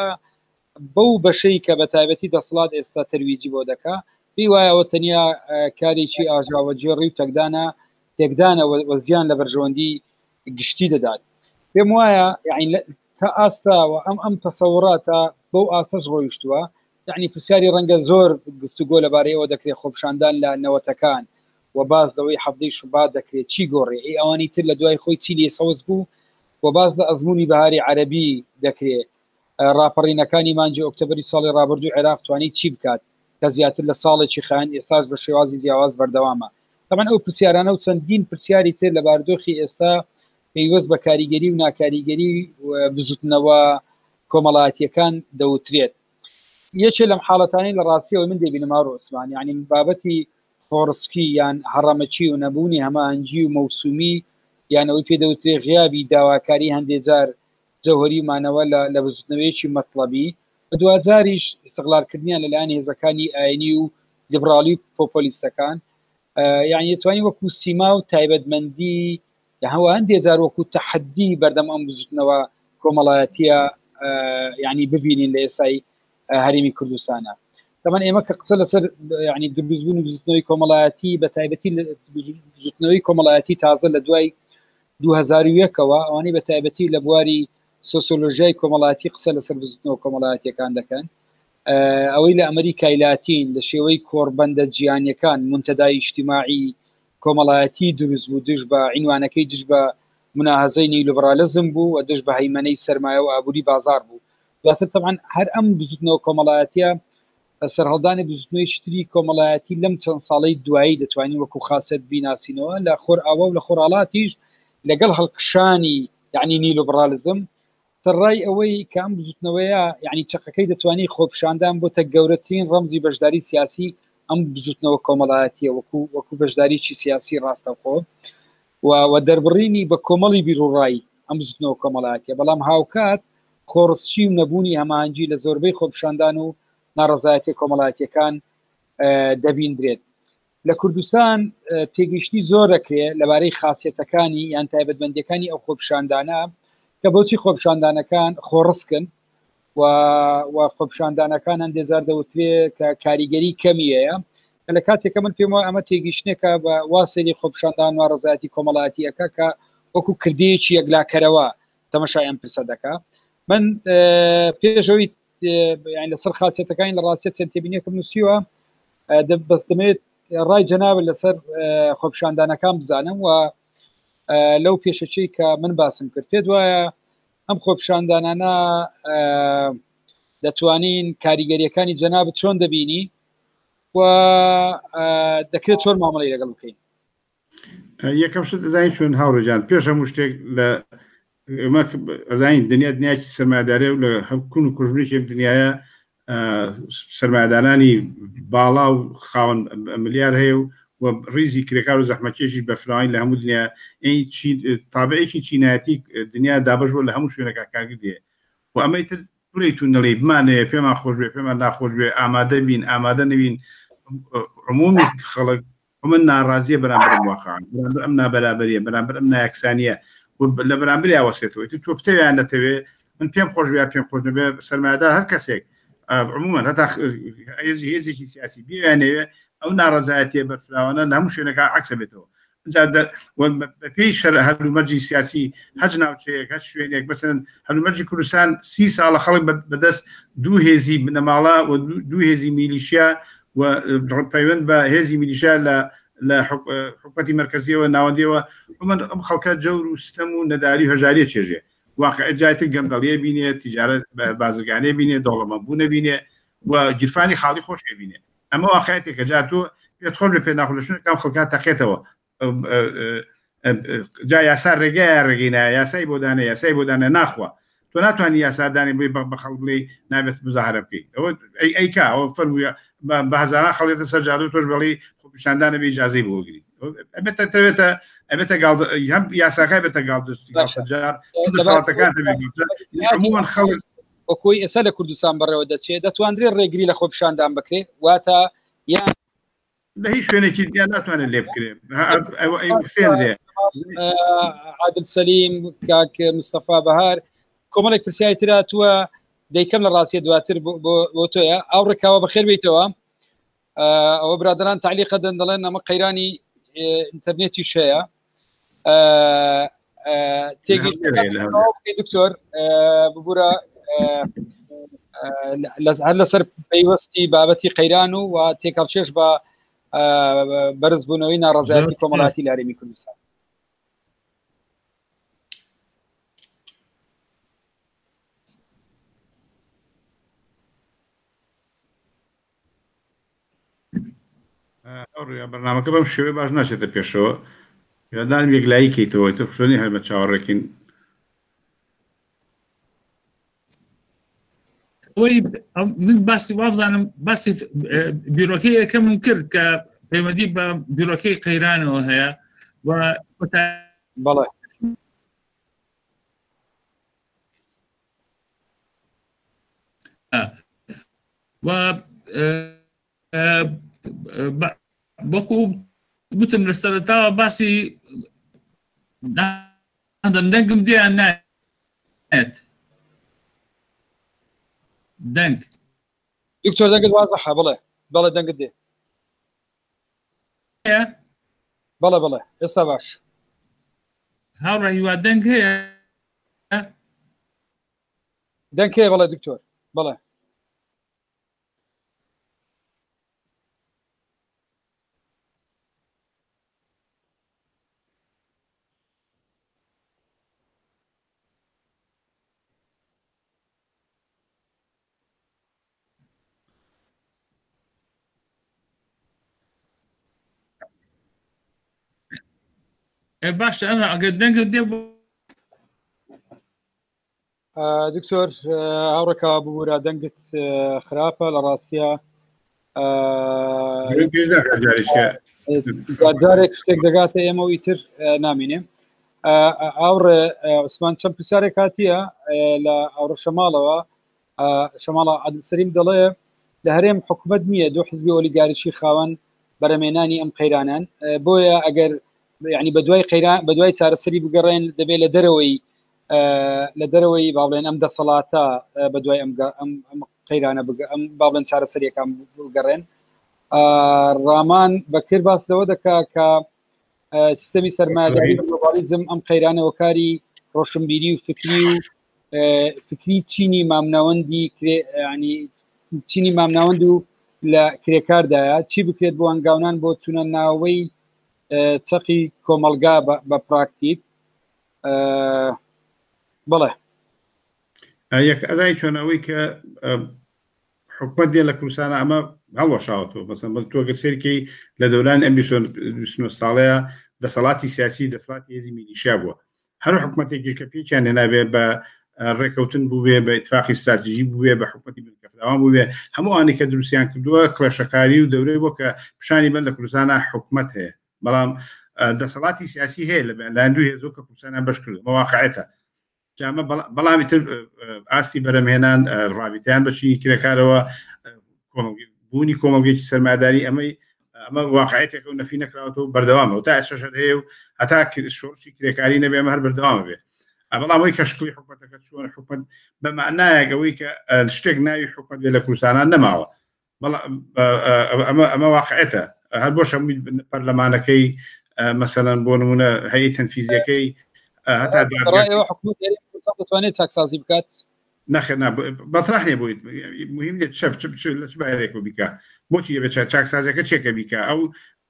بەو بەشەی کە بە تایبەتی دەسەڵات ئێستا تەرویجی بۆ دەکا پێی وایە ئەوە تەنیا کارێکی ئاژاوەگێڕی و تەکدانە تێکدانە و زیان لە بەرژەوەندی گشتی دەدات. پێم وایە یعنی تا ئاستا و ئەم ئەم تەسەوڕە تا بەو ئاستەش ڕۆیشتووە یعنی پرسیاری ڕەنگە زۆر گفتوگۆ لەبارەیەوە دەکرێت خۆپیشاندان لە نەوەتەکان و باس لەوەی حەفتەی شوبات دەکرێت چی گۆڕێ ئەی ئەوانی تر لە دوای خۆی چی لێ سەوز بوو و باس لە ئەزموونی بەهاری عەرەبی دەکرێت ڕاپەڕینەکانی مانگی ئۆکتۆبەری ساڵی ڕابردوو عێراق توانی چی بکات کە زیاتر لە ساڵێکی خایاند ئێستاش بە شێوازی جیاواز بەردەوامە تەبعەن ئەو پرسیارانە و چەندین پرسیاری تر لە بارودۆخی ئێستا پەیوەست بە کاریگەری و ناکاریگەری بزوتنەوە کۆمەڵایەتیەکان دەوترێت. یەکێ لەم حاڵەتانەی لە ڕاستیەوە من دەیبینم هاوڕێ عوسمان یانی بابەتی خۆڕسکی یان هەڕەمەکی و نەبوونی هەماهەنگی و مەوسومی یان ئەوەی پێ دەوترێ غیابی داواکاری هەندێ جار جەوهەری و مانەوە لە لە بزوتنەوەیەکی مەتڵەبی و دواجاریش ئیستغلالکردنیان لەلایەن هێزەکانی ئاینی و لیبڕاڵی و پۆپۆلیستەکان یانی دەتوانین وەکو سیما و تایبەتمەندی لە هەوا هەندێ جار وەکو تەحەدی بەردەم ئەم بزوتنەوە کۆمەڵایەتیە یعنی ببینین لە ئێستای هەرێمی کوردستانە تەمان ئێمە کە قسە لەسەر ینی دروستبوون و بزوتنەوەی کۆمەڵایەتی بە تایبەتی بزوتنەوەی کۆمەڵایەتی تازە لە دوای 2001ەوە ئەوانەی بە تایبەتی لە بواری سۆسیۆلۆژیای کۆمەڵایەتی قسە لەسەر بزوتنەوە کۆمەڵایەتیەکان دەکەن. ئەوەی لە ئەمریکای لاتین لە شێوەی کۆڕبەندە جیهانیەکان مونتەدای ئیجتیماعی کۆمەڵایەتی دروست بوو دژ بە عینوانەکەی دژ بە مناهەزەی نیولیبرالیزم بوو و دژ بە هەیمەنەی سەرمایە و ئابووری بازاڕ بوو. دواتر تەبعەن هەر ئەم بزوتنەوە کۆمەڵایەتیە سەرهەڵدانی بزوتنەوەیەکی تری کۆمەڵایەتی لەم چەند ساڵەی دوایی دەتوانین وەکو خاسیەت بیناسینەوە لە خۆرئاوا و لە خۆرهەڵاتیش لەگەڵ هەڵکشانی یعنی نیولیبرالیزم سەرڕای ئەوەی کە ئەم بزوتنەوەیە یعنی چەقەکەی دەتوانی خۆپیشاندان بۆتە گەورەترین ڕەمزی بەشداری سیاسی ئەم بزوتنەوە کۆمەڵایەتیە وەکو وەکو بەشداریی سیاسی ڕاستەوخۆ و و دەربڕینی بە کۆمەڵی بیروڕای ئەم بزوتنەوە کۆمەڵایەتیە بەڵام هاوکات خۆڕسکی و نەبوونی هەماهەنگی لە زۆربەی خۆپیشاندان و ناڕەزایەتیە کۆمەڵایەتیەکان دەبیندرێت. لە کوردستان تێگەیشتنی زۆر دەکرێ لەبارەی خاسیەتەکانی یان تایبەتمەندیەکانی ئەو خۆپیشاندانە کە بۆچی خۆپیشاندانەکان خۆڕسکن و و خۆپیشاندانەکان هەندێ جار دەوترێ کە کاریگەری کەمی هەیە کە لە کاتێکە من پێم وایە ئەمە تێگەیشتنێکە بە وا سەیری خۆپیشاندان و ڕزایەتی کۆمەڵایەتیەکە کە وەکو کردەیەکی یەکلاکەرەوە تەمەشای ئەم پرسە دەکا من پێشەوەی یان لەسەر خاصەتەکانی لە ڕاستە چەند تێبینیەکەم نووسیوە بەس دەمەوێت ڕای جەنابت لەسەر خۆپیشاندانەکان بزانم و لەو پێشەچەی کە من باسم کرد پێت وایە ئەم خۆپیشاندانانە دەتوانین کاریگەریەکانی جەنابت چۆن دەبینی و دەکرێت چۆن مامەڵی لەگەڵ بکەین
یەکەم شت دەزانین چۆن هاوڕێجان پێش هەموو شتێک لە ئێمە ئەزانین دنیا دنیاکی سەرمایەدارێ و لە هەم کون و کوژمێکی ئەم دنیاە سەرمایەدارانی باڵا و خاوەن ملیار هەیە و و ڕیزی کرێکار و زەحمەتکێشیش بەفراوانی لە هەموو دنیا تابعێکی چینایەتی دنیا دابەش بووە لە هەموو شوێنەکە کارگر هەیە و ئەمەی تر بڵێیت و نەڵێی بمانەیە پێمان خۆش بێ پێمان ناخۆش بێ ئامادە بین ئامادە نەبین عمومی خەڵک من ناڕازیە بەرامبەر ئەم واقعە بەرامبەر ئەم نابەرابەریە بەرامبەر ئەم نایەکسانیە و لە بەرامبەریا وەسێتەوە ئیتر تۆ بتەوێ یان نەتەوێ من پێم خۆش بێ یا پێم خۆش نەبێ سەرمایەدار هەر کەسێک عموما هەتا هێزی هێزێکی سیاسی بیانەوێ ئەو ناڕەزایەتیە بەرفراوانە لە هەموو شوێنەکە عەکسە بێتەوە جا بەپێی شەر هەلومەرجی سیاسی هەچ ناوچەیەک هەچ شوێنێک بەسەن هەلومەرجی کوردستان سی ساڵە خەڵک بەدەست دوو هێزی بنەماڵە و دوو هێزی میلیشیا و پەیوەند بە هێزی میلیشیا لە لە حکومەتی مەرکەزیەوە ناوەندیەوە من ئەم خەڵکە جەور و ستەم و نەداری و هەژاریە چێژێ واقع جایتر گەندەڵیە بینێ تیجارەت بازرگانێ بینێ دەوڵەمەند بوونە بینێ و گیرفانی خاڵی خۆش بینێ ئەمە واقعەتێکە جا تۆ پێت خۆش بێ پێ ناخۆش لە شوێنێک کام خەڵکا تەقێتەوە جا یاسا ڕێگەیە ڕێگەی نایە یاسای بۆ دانێ یاسای بۆ دانێ ناخوا تۆ ناتوانانی یاسا دانێ بڵێ بە خەڵک بڵێ نابێت مزاهرە بکەیت ئەوە ئەی ئەیکا ئەوە فەرموویە بە هەزاران خەڵێتە سەر جادە و تۆش بڵێ خۆپیشاندانە بێ ئیجازەی بۆ گری ئەبێتە تەوێتە ئەبێتە گاڵ هەم یاساکە بێتە گاڵ جار دەسەڵاتەکان عموما خەڵک
وەکۆی ئێستا لە کوردستان بەڕێوە دەچێت دەتواندرێت ڕێگری لە خۆپیشاندان بکرێت واتە یان
لە هیچ شوێنێکی دیان ناتوانێت لێ بکرێت فێنرێ
عادل سەلیم کاک مستەفا بەهار کۆمەڵێک پرسیاری تر هاتووە دەیکەم لە ڕاستیە دواتر بۆ تۆیە ئەو ڕێکاوە بەخێر بیتەوە ئەوە برادران تعلیقە دەن دەڵێن ئەمە قەیرانی ئینتەرنێتیش هەیە تێگەی دکتۆر ببوورە هەر لەسەر پەیوەستی بابەتی قەیران و و تێکەڵچێش بە بەرزبوونەوەی ناڕزایەتی کۆمەڵاتی لارێمی کوردستان
بەرنامەکە بەم شێوەیە باش ناچێتە پێشەوە یادان یەکلایی کەیتەوە تر شوێنی هەر بە چاوەڕێکین
ئەوەی من باسی وابزانم باسی بیرۆکەی یەکەمم کرد کە پەیوەندی بە بیرۆکەی قەیرانەوە هەیە و
بەڵێ
و وەکو گوتم لە سەرەتاوە باسی دەم دەنگم دیان نایەت دەنگ
دکتۆر دەنگت وازحە بڵێ بەڵێ دەنگت دێ بەڵێ بەڵێ ئێستا باش
هاوڕێ هیوا دەنگ هەیە
دەنگ هەیە بەڵێ دکتۆر بەڵێ.
باشە ئەگەر دەنگت دێ
دکتۆر هاوڕێکا ببوورە دەنگت خراپە لە ڕاستە جارێک شتێک دەگاتە ئێمە و ئیتر نامینێ ئاوڕێ عوسمان چەند پرسیارێک هاتیە لە ئاوڕە شەماڵەوە شەماڵە عادل سەلیم دەڵێ لە هەرێم حکومت نییە دوو حزبی ئۆلیگاریشی خاوەن بەرەمێنانی ئەم قەیرانان بۆیە ئەگەر یعنی بە دوای قەیران بە دوای چارەسەری بگەڕێن دەبێت لە دەرەوەی لە دەرەوەی باڵێن ئەم دەسەڵاتە بە دوای ئەم ئەم قەیرانە ئەم باڵێن چارەسەریەکان بگەڕێن ڕامان بەکر باس لەوە دەکا کە سیستەمی سەرمایەداری گلۆبالیزم ئەم قەیرانەوە کاری ڕۆشنبیری و فکری و فکری چینی مامناوەندی ینی چینی مامناوەند و لە کرێکاردایە چی بکرێت بۆ هەنگاونان بۆ چوونە ناوەی چەقی کۆمەلگا بە پراکتیک بڵێ
یەک ئەدای چۆنەوەی کە حکومت دێ لە کوردستانە ئەمە هەڵوەشاوەتەوە بەسەن بەس تۆ گەر سەیرکەی لە دەوران ئەم 29 ساڵەیە دەسەڵاتی سیاسی دەسەڵاتی هێزی میلیشیا بووە هەر حکومەتێکیش کە پێکیان هێنابێ بە ڕێکەوتن بووبێ بە ئیتفاقی استراتیژی بووبێ بە حکومەتی بنکەفراوان بووبێ هەموو ئەوانەی کە دروستیان کردووە کڵێشەکاری و دەورەی بۆ کە پیشانی بن لە کوردستانە حکومەت هەیە بەڵام دەسەڵاتی سیاسی هەیە لە لایەن دوو هێزەوە کە کوردستانیان بەش کردووە مەواقعێتە جامە بەڵامی تر ئاستی بەرەمهێنان ڕابیتیان بە چینی کرێکارەوە بوونی کۆمەڵگەیەکی سەرمایەداری ئەمەی ئەمە واقعێتێکە و نەفی نەکراوەتەوە بەردەوامە تا ئێستا هەر هەیە و هەتا شۆڕشی کرێکاری نەبێ ئەمە هەر بەردەوامە بێت بەڵام ئەوەی کە شکڵی حکومەتەکە چۆن حکومەت بە معنایەک ئەوەی کە شتێک ناوی حکومەت بێ لە کوردستانان نەماوە ئەمە ئەمە واقعێتە هەر بۆش پەرلەمانەکەی مەسەلەن بۆ نمونە هەیە تەنفیزیەکەی هەتا
دەتوانێت چاکسازی بکات
نەخێر نا بەترح نیە بۆی مهم نیە چەپ چ چ لە چ بایەرێک و بیکا بۆچی دەبێت چاکسازیەکە چێکە بیکا ئەو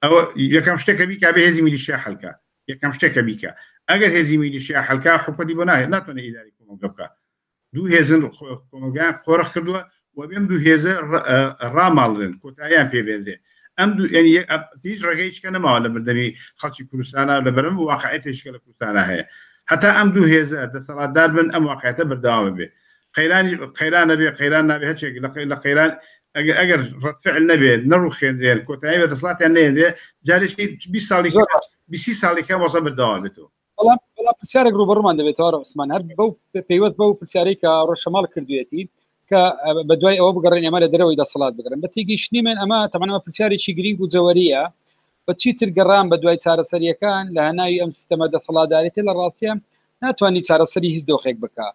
ئەوە یەکەم شتێکە بیکا بێ هێزی میلیشیا حەلکا یەکەم شتێکە بیکا ئەگەر هێزی میلیشیا حەلکا حکومەتی بۆ ناهێت ناتوانێت ئیداری کۆمەڵگە بکا دوو هێزن کۆمەڵگایان قۆرخ کردووە و بێم دوو هێزە ڕاماڵرن کۆتاییان پێ بێنرێ ئەم دوو یعنی هیچ ڕێگەی چکە نەماوە لە بەردەمی خەڵکی کوردستانە لە بەرەم واقعێتێکە لە کوردستانە هەیە هەتا ئەم دوو هێزە دەسەڵاتدار بن ئەم واقعەتە بەردەوامە بێ قەیرانی قەیران نەبێ قەیران نابێ هەرچێک لە قەیران ئەگەر ئەگەر ڕەد فعل نەبێ نەڕوخێنرێن کۆتایی بە دەسەڵاتیان نەهێنرێ جارێکی 20 ساڵی 20 ساڵی کە وەزە بەردەوام بێتەوە
بەڵام بەڵام پرسیارێک ڕوبەڕومان دەبێتەوە عوسمان هەر بەو پەیوەست بەو پرسیارەی کە ڕۆژ شەماڵ کردوێتی کە بە دوای ئەوە بگەڕێن ئێمە لە دەرەوەی دەسەڵات بگرن بە تێگەیشتنی من ئەمە تەمەنەوە پرسیارێکی گرنگ و جەوەریە بە چیتر گەڕان بە دوای چارەسەریەکان لە هەناوی ئەم سیستەمە دەسەڵاتدارێتی لە ڕاستە ناتوانانی چارەسەری هیچ دۆخێک بکە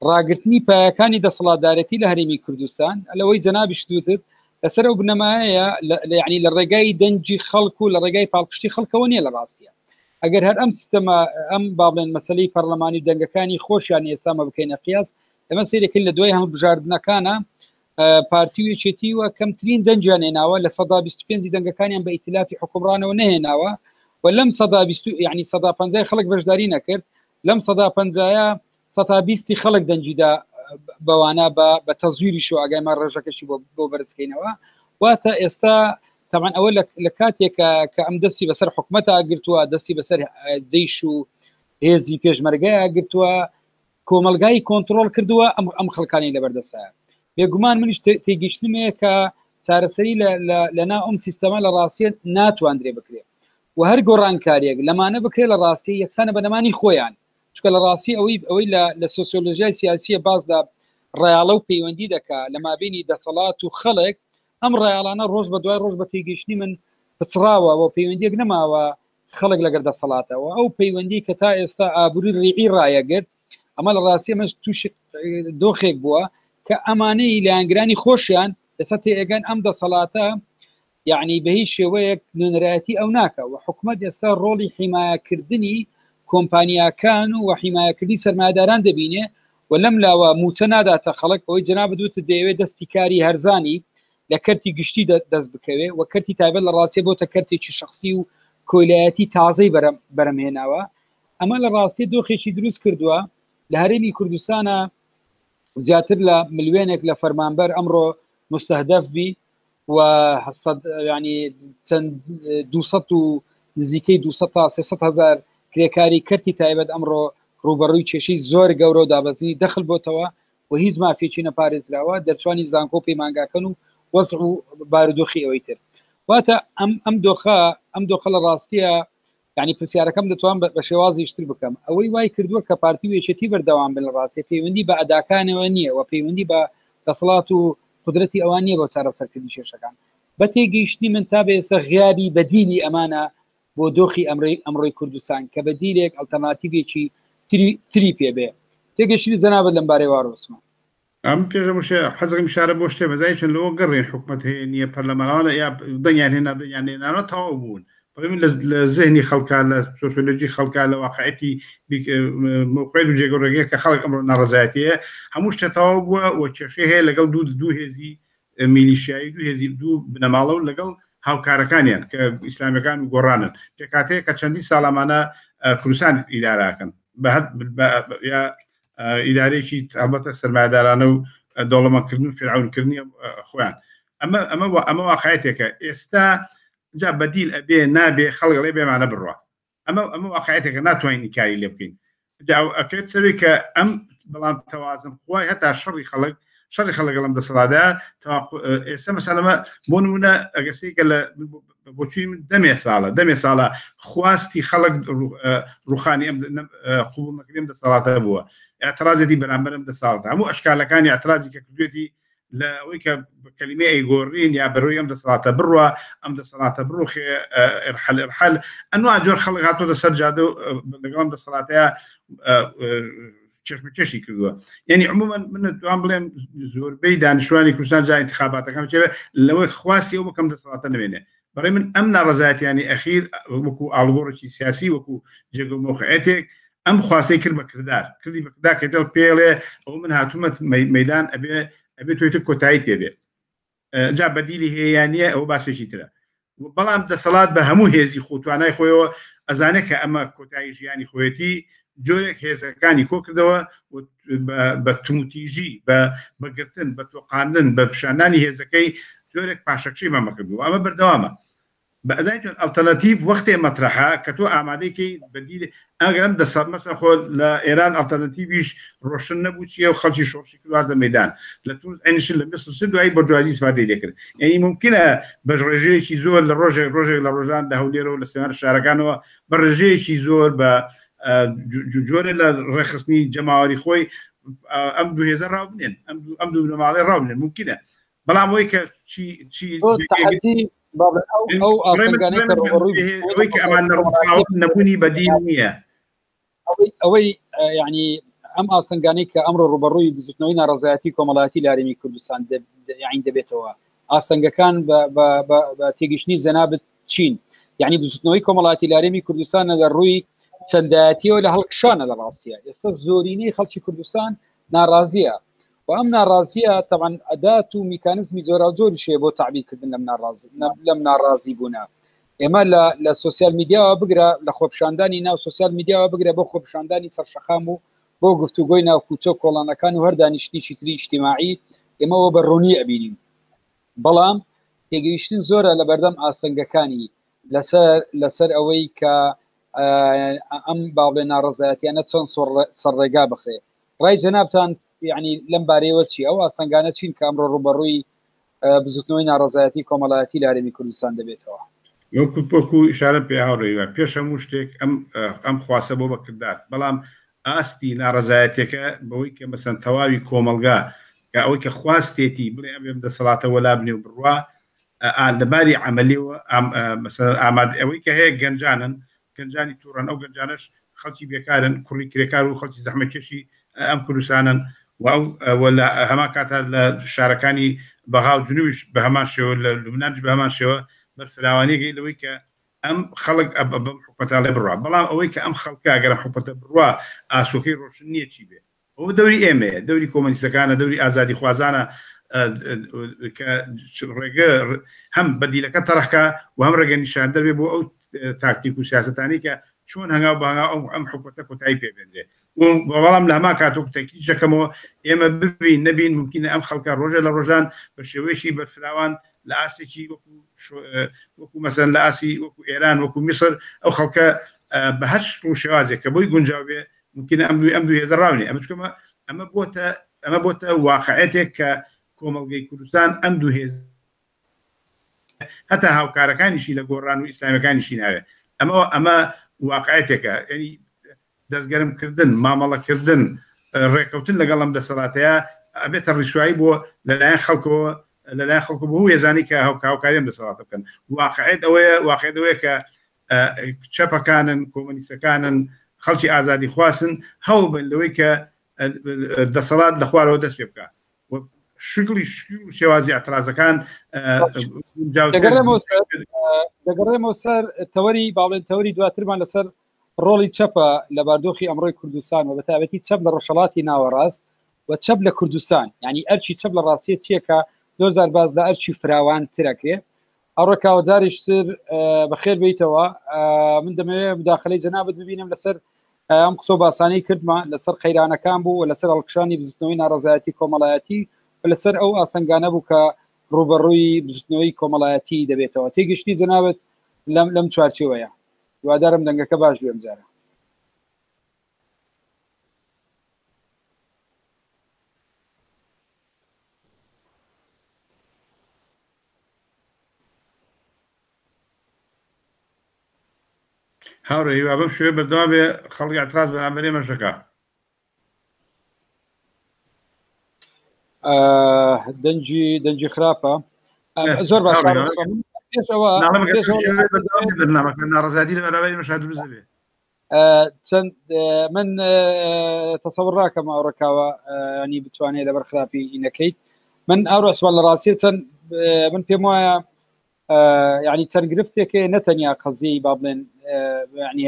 ڕاگرتنی پایەکانی دەسەڵاتدارێتی لە هەرێمی کوردستان لەوەی جەنابیش دوتت لەسەر ئەو بنەمایەیە یعنی لە ڕێگای دەنگی خەڵک و لە ڕێگای پاڵپشتی خەڵکەوە نییە لە ڕاستیە ئەگەر هەر ئەم سیستەمە ئەم با بڵێن مەسلەی پەرلەمانی و دەنگەکانی خۆشیان ئێستامە بکەینە قیاس ئەمە سیرەکەین لە دوای هەڵبژاردنەکانە پارتی و یەکێتی و کەمترین دەنگیان هێناوە لە 125 دەنگەکانیان بە ئیتلافی حکومڕانەوە نەهێناوە و لەم 120 یعنی 150 خەڵک بەشداری نەکرد لەم 150 سەتا بیستی خەڵک دەنگیدا بەوانە بە بە تەزویریشەوە ئەگەر ڕێژەکەشی بۆ بۆ بەرزکەینەوە واتە ئێستا تەمان ئەوە لە کاتێکە کە ئەم دەستی بەسەر حکومەتا گرتووە دەستی بەسەر جەیش و هێزی پێشمەرگەیە گرتووە کۆمەلگای کۆنتترۆل کردووە ئەم ئەم خەڵکانی لەبەردەسایە بێگومان منیش تێگەیشتنمەیە کە چارەسەری لە ناو ئەم سیستەمە لە ڕاستیە ناتواندرێ بکرێت و هەر گۆڕانکاریەک لەمانە بکرێت لە ڕاستی یەکسانە بە نەمانی خۆیان چونکە لە ڕاستی ئەوەی ئەوەی لە لە سۆسیۆلۆژیای سیاسیە باس لە ڕایاڵە و پەیوەندی دەکا لە مابینی دەسەڵات و خەڵک ئەم ڕایاڵانە ڕۆژ بە دوای ڕۆژ بە تێگەیشتنی من پچڕاوە و پەیوەندیەک نەماوە خەڵک لەگەر دەسەڵاتەوە ئەو پەیوەندی کە تا ئێستا ئابووری ڕیعی ڕایەگرت ئەمە لە ڕاستی ئەمەش تووشی دۆخێک بووە کە ئەمانەی لایەنگرانی خۆشیان ئێستا تێئەگەن ئەم دەسەڵاتە یەعنی بە هیچ شێوەیەک نوێنەرایەتی ئەو ناکا و حکومەت ئێستا ڕۆڵی حیمایەکردنی کۆمپانیاکان و حیمایەکردنی سەرمایەداران دەبینێ و لەم لاوە موچە ناداتە خەڵک ئەوەی جەنابت وتت دەیەوێت دەستی کاری هەرزانی لە کەرتی گشتی دەست بکەوێ و کەرتی تایبەت لە ڕاستیە بۆتە کەرتێکی شخصی و کۆیلایەتی تازەی بەرەم بەرەمهێناوە ئەمە لە ڕاستی دۆخێکی دروست کردووە لە هەرێمی کوردستانە زیاتر لە ملیۆنێک لە فەرمانبەر ئەمڕۆ مستهدف بی و ینی چەند 200 و نزیکەی 200 تا 300 هزار کرێکاری کەرتی تایبەت ئەمڕۆ ڕووبەڕووی کێشەی زۆر گەورە و دابەزینی دەخل بۆتەوە و هیچ مافێکی نەپارێزراوە، دەرچوانی زانکۆ و پەیمانگاکەن و وەزع و بارودۆخی ئەوەی تر. واتە ئەم ئەم دۆخە ئەم دۆخە لە ڕاستیە یعنی پرسیارەکەم دەتوان بە شێوازیش تر بکەم ئەوەی وای کردووە کە پارتی و یەکێتی بەردەوام بن لە ڕاستیە پەیوەندی بە ئەداکانەوە نییە و پەیوەندی بە دەسەڵات و قودرەتی ئەوان نییە بۆ چارەسەرکردنی کێشەکان. بە تێگەیشتنی من تا بە ئێستا غیابی بەدیلی ئەمانە بۆ دۆخی ئەمرەی ئەمڕۆی کوردستان کە بەدیلێک ئەڵتەرناتیڤێکی تری تری پێ بێ. تێگەیشتنی جەنابت لەم بارەیەوە هاوڕێ عوسمان.
ئەم پێش هەموو شتێ حەزەکەم ئیشارە بۆ شتێ بەزای چون لەوە گەڕێن حکومەت هەیە نییە پەرلەمانەوانە یا دەنگیان هێنا دەنگیان نێنانەوە تەواو بوون بەڵێ من لە زهنی خەڵکا لە سۆسیۆلۆژی خەڵکا لە واقعەتی موقعیت و جێگە و ڕێگەیە کە خەڵک ئەمڕۆ ناڕەزایەتی هەیە هەموو شتێ تەواو بووە و کێشەی هەیە لەگەڵ دوو دوو هێزی میلیشیایی دوو هێزی دوو بنەماڵە و لەگەڵ هاوکارەکانیان کە ئیسلامیەکان و گۆڕانن پێکاتەیە کە چەندین ساڵامانە کوردستان ئیداراکەن بە هەر یا ئیدارەیەکی هەڵبەتە سەرمایەدارانە و دەوڵەمەندکردن و فیرعەونکردنی خۆیان ئەمە ئەمە ئەمە واقعەتێکە ئێستا جا بەدیل ئەبێ نابێ خەڵک ئەڵێ بێمانە بڕوا ئەمە ئەمە واقعەتێکە ناتوانین ئینکاری لێ بکەین جا ئەکرێت سەروی کە ئەم بەڵام تەوازن خوای هەتا شەڕی خەڵک شەڕی خەڵک لەگەڵم دەسەڵاتدا ئێستا مەسەلەمە بۆ نمونە ئەگەر سەیرکە لە بۆچوونی من دەمێ ساڵە دەمێ ساڵە خواستی خەڵک ڕوخانی ئەم قوبڵ نەکردنی ئەم دەسەڵاتە بووە اعترازێتی بەرامبەر ئەم دەسەڵاتە هەموو ئەشکالەکانی اعترازی کە کردوێتی لە ئەوەی کە کەلیمەی ئەیگۆڕین یا بەرۆی ئەم دەسەڵاتە بڕوا ئەم دەسەڵاتە بڕوخێ ارحل ارحل ئەنوا جۆر خەڵک هاتۆتە سەر جادە لەگەڵ ئەم دەسەڵاتەیە چشمکێشی کردووە یعنی عموما من توان بڵێم زۆربەی دانیشتوانی کوردستان جا انتخاباتەکان چێ لەوەی خواستی ئەو بکەم دەسەڵاتە نمێنێ بەڕێ من ئەم ناڕەزایەتیانی ئەخیر وەکو ئاڵگۆڕێکی سیاسی وەکو جێگە مۆخعێتێک ئەم خواستەی کرد بە کردار کردی بە کردار کە دڵ پێڵێ ئەو من هاتوومەت مەدان ئەبێ ئەبێ توێتر کۆتایی پێبێ جا بەدیلی هەیە یان نییە ئەوە باسێکی ترە بەڵام دەسەڵات بە هەموو هێزی خۆتوانای خۆیەوە ئەزانێت کە ئەمە کۆتایی ژیانی خۆیەتی جۆرێک هێزەکانی کۆکردەوە بە تموتیژی بە بەگرتن بە تۆقاندن بە پیشاندانی هێزەکەی جۆرێک پاشەکشەی بەمە کردووە ئەمە بەردەوامە بە ئەزانی چۆن ئەڵتەرناتیڤ وەختێ مەترەحە کە تۆ ئامادەی کەی بەدیل ئەگەر ئەم دەسەڵ مەسەن خۆ لە ئێران ئەڵتەرناتیڤیش ڕۆشن نەبوو چییە و خەڵکی شۆڕشی کرد هاتە مەیدان لە تونس عینش لە میسر چ دوایی بۆرجوازی ئیسفادەی لێکرد یعنی ممکنە بە ڕێژەیەکی زۆر لە ڕۆژێک ڕۆژێک لە ڕۆژان لە هەولێرەوە لە سێوان شارەکانەوە بە ڕێژەیەکی زۆر بە جۆرە لە ڕێکخستنی جەماوەری خۆی ئەم دوو هێزە ڕاو بنێن ئەم دوو بنەماڵەی ڕاو بنێن ممکنە بەڵام ئەوەی کە چی چی
ئەو ئاستەنگانەی کە ڕووبەڕووی
ئەوەی کە ئەمان نەبوونی بەدیل نییە
ئەوەی یعنی ئەم ئاستەنگانەی کە ئەمڕۆ ڕوبەڕووی بزوتنەوەی ناڕەزایەتی کۆمەڵایەتی لە هەرێمی کوردستان یعنی دەبێتەوە ئاستەنگەکان بە تێگەیشتنی جەنابت چین یعنی بزوتنەوەی کۆمەڵاتی لە هەرێمی کوردستان لە ڕووی چەندایەتیەوە لە هەڵکشانە لە ڕاستیە ئێستا زۆرینەی خەڵکی کوردستان ناڕازیە و ئەم ناڕازیە تەبعەن ئەدات و میکانزمی جۆراوجۆریش هەیە بۆ تەعبیرکردن لەم ناڕازی لەم ناڕازی بوونە ئێمە لە لە سۆسیال میدیاوە بگرە لە خۆپیشاندانی ناو سۆسیال میدیاوە بگرە بۆ خۆپیشاندانی سەر شەقام و بۆ گفتوگۆی ناو کوچە و کۆڵانەکان و هەر دانیشتنێکی تری ئیجتیماعی ئێمەوە بە ڕوونی ئەبینین بەڵام تێگەیشتن زۆرە لە بەردەم ئاستەنگەکانی لەسەر لەسەر ئەوەی کە ئەم باڵێ ناڕەزایەتیانە چەند سەر ڕێگا بخرێ ڕای جەنابتان یعنی لەم بارەیەوە چی ئەو ئاستەنگانە چین کە ئەمڕۆ ڕووبەڕووی بزوتنەوەی ناڕەزایەتی کۆمەڵایەتی لە هەرێمی کوردستان دەبێتەوە؟
وەکو وەکو ئیشارەم پێ هاوڕێ پێش هەموو شتێک ئەم ئەم خواستە بۆ بەکردار بەڵام ئاستی ناڕەزایەتیەکە بەوەی کە مەسەن تەواوی کۆمەڵگا کە ئەوەی کە خواستێتی بڵێ ئەم ئەم دەسەڵاتە وەلا بنێ و بڕوا لە باری عەمەلیەوە مەسەلەن ئاماد ئەوەی کە هەیە گەنجانن گەنجانی توڕەن ئەو گەنجانەش خەڵکی بێکارن کوڕی کرێکار و خەڵکی زەحمەتکێشی ئەم کوردستانن و ئەو و لە هەمان کاتا لە شارەکانی بەغا و جنوبیش بە هەمان شێوە لە لوبنانیش بە هەمان شێوە بەرفراوانیەکەی لەوەی کە ئەم خەڵک بەم حکومەتە ئەڵێ بڕوا بەڵام ئەوەی کە ئەم خەڵکە گەر ئەم حکومەتە بڕوا ئاسۆکەی ڕۆشن نییە چی بێ ئەوە دەوری ئێمەیە دەوری کۆمەنیستەکانە دەوری ئازادیخوازانە کە ڕێگە هەم بەدیلەکە تەرحکە و هەم ڕێگە نیشاندەر بێ بۆ ئەو تاکتیک و سیاسەتانی کە چۆن هەنگاو بە هەنگاو ئەم ئەم حکومەتە کۆتایی پێ بێنرێ بەڵام لە هەمان کات وەکو تەکیدیش دەکەمەوە ئێمە ببین نەبین ممکنە ئەم خەڵکە ڕۆژێ لە ڕۆژان بە شێوەیەکی بەرفراوان لە ئاستێکی وەکو وەکو مەسەن لە ئاسی وەکو ئێران وەکو میسر ئەو خەڵکە بە هەر شکڵ و شێوازێک کە بۆی گونجاو بێ ممکنە ئەم دوو ئەم دوو هێزە ڕاونێ ئەمە چکەمە ئەمە بۆتە ئەمە بۆتە واقعێتێک کە کۆمەڵگەی کوردستان ئەم دوو هێز هەتا هاوکارەکانیشی لە گۆڕان و ئیسلامیەکانیشی ناوێ ئەمە ئەمە واقعێتێکە ینی دەستگەرم کردن مامەڵەکردن ڕێکەوتن لەگەڵ ئەم دەسەڵاتەیە ئەبێتە ڕیسوایی بۆ لەلایەن خەڵکەوە لەلایەن خەڵکو بۆ هێزانی کە هاوکاریم دەسەڵاتە بکەن واقعێت ئەوەیە واقعێت ئەوەیە کە چەپەکانن کۆمەنیستەکانن خەڵکی ئازادی خواستن هەوڵ بن لەوەی کە دەسەڵات لە خوارەوە دەست پێ بکە شکلی شێوازی اعترازەکان
دەگەڕێمەوە سەر تەوەری باڵێن تەوەری دواترمان لەسەر ڕۆڵی چەپە لە باردۆخی ئەمڕۆی کوردستان و بەتابەتی چەپ لە ڕۆژهەڵاتی ناوەڕاست و چەپ لە کوردستان یعنی ئەرکی چەپ لە ڕاستیە چییە کە زۆر جار باز لە ئەرکی فراوان ترەکرێ ئەڕۆ کاوە جاریشتر بەخێر بیتەوە من دەمەوێت مداخلەی جەنابت ببینم لەسەر ئەم قسە و باسانەی کردمە لەسەر قەیرانەکان بوو و لەسەر هەڵکشانی بزوتنەوەی ناڕەزایەتی کۆمەڵایەتی و لەسەر ئەو ئاستەنگانە بوو کە ڕووبەڕووی بزوتنەوەی کۆمەڵایەتی دەبێتەوە تێگەشتنی جەنابت لەم لەم چوارچێوەیە هیوادارم دەنگەکە باش بێ ئەمجارە.
هاوڕێ هیوا بەم شێوەیە بەردەوام بێ خەڵک اعتراض بەرامبەر ئێمەش دەکا.
دەنگی دەنگی خراپە زۆر باش
ناڕزادی لە بەرامبەر ئێمەش دروست دەبێ.
چەند من تەسەوڕ ناکەم ئەوڕکاوە ینی بتوانێت لەبەر خراپی نەکەیت من ئەو سوال لە ڕاستیە چەند من پێم وایە یعنی چەند گرفتێک هەیە نەتەنیا قەزیەی با بڵێن یعنی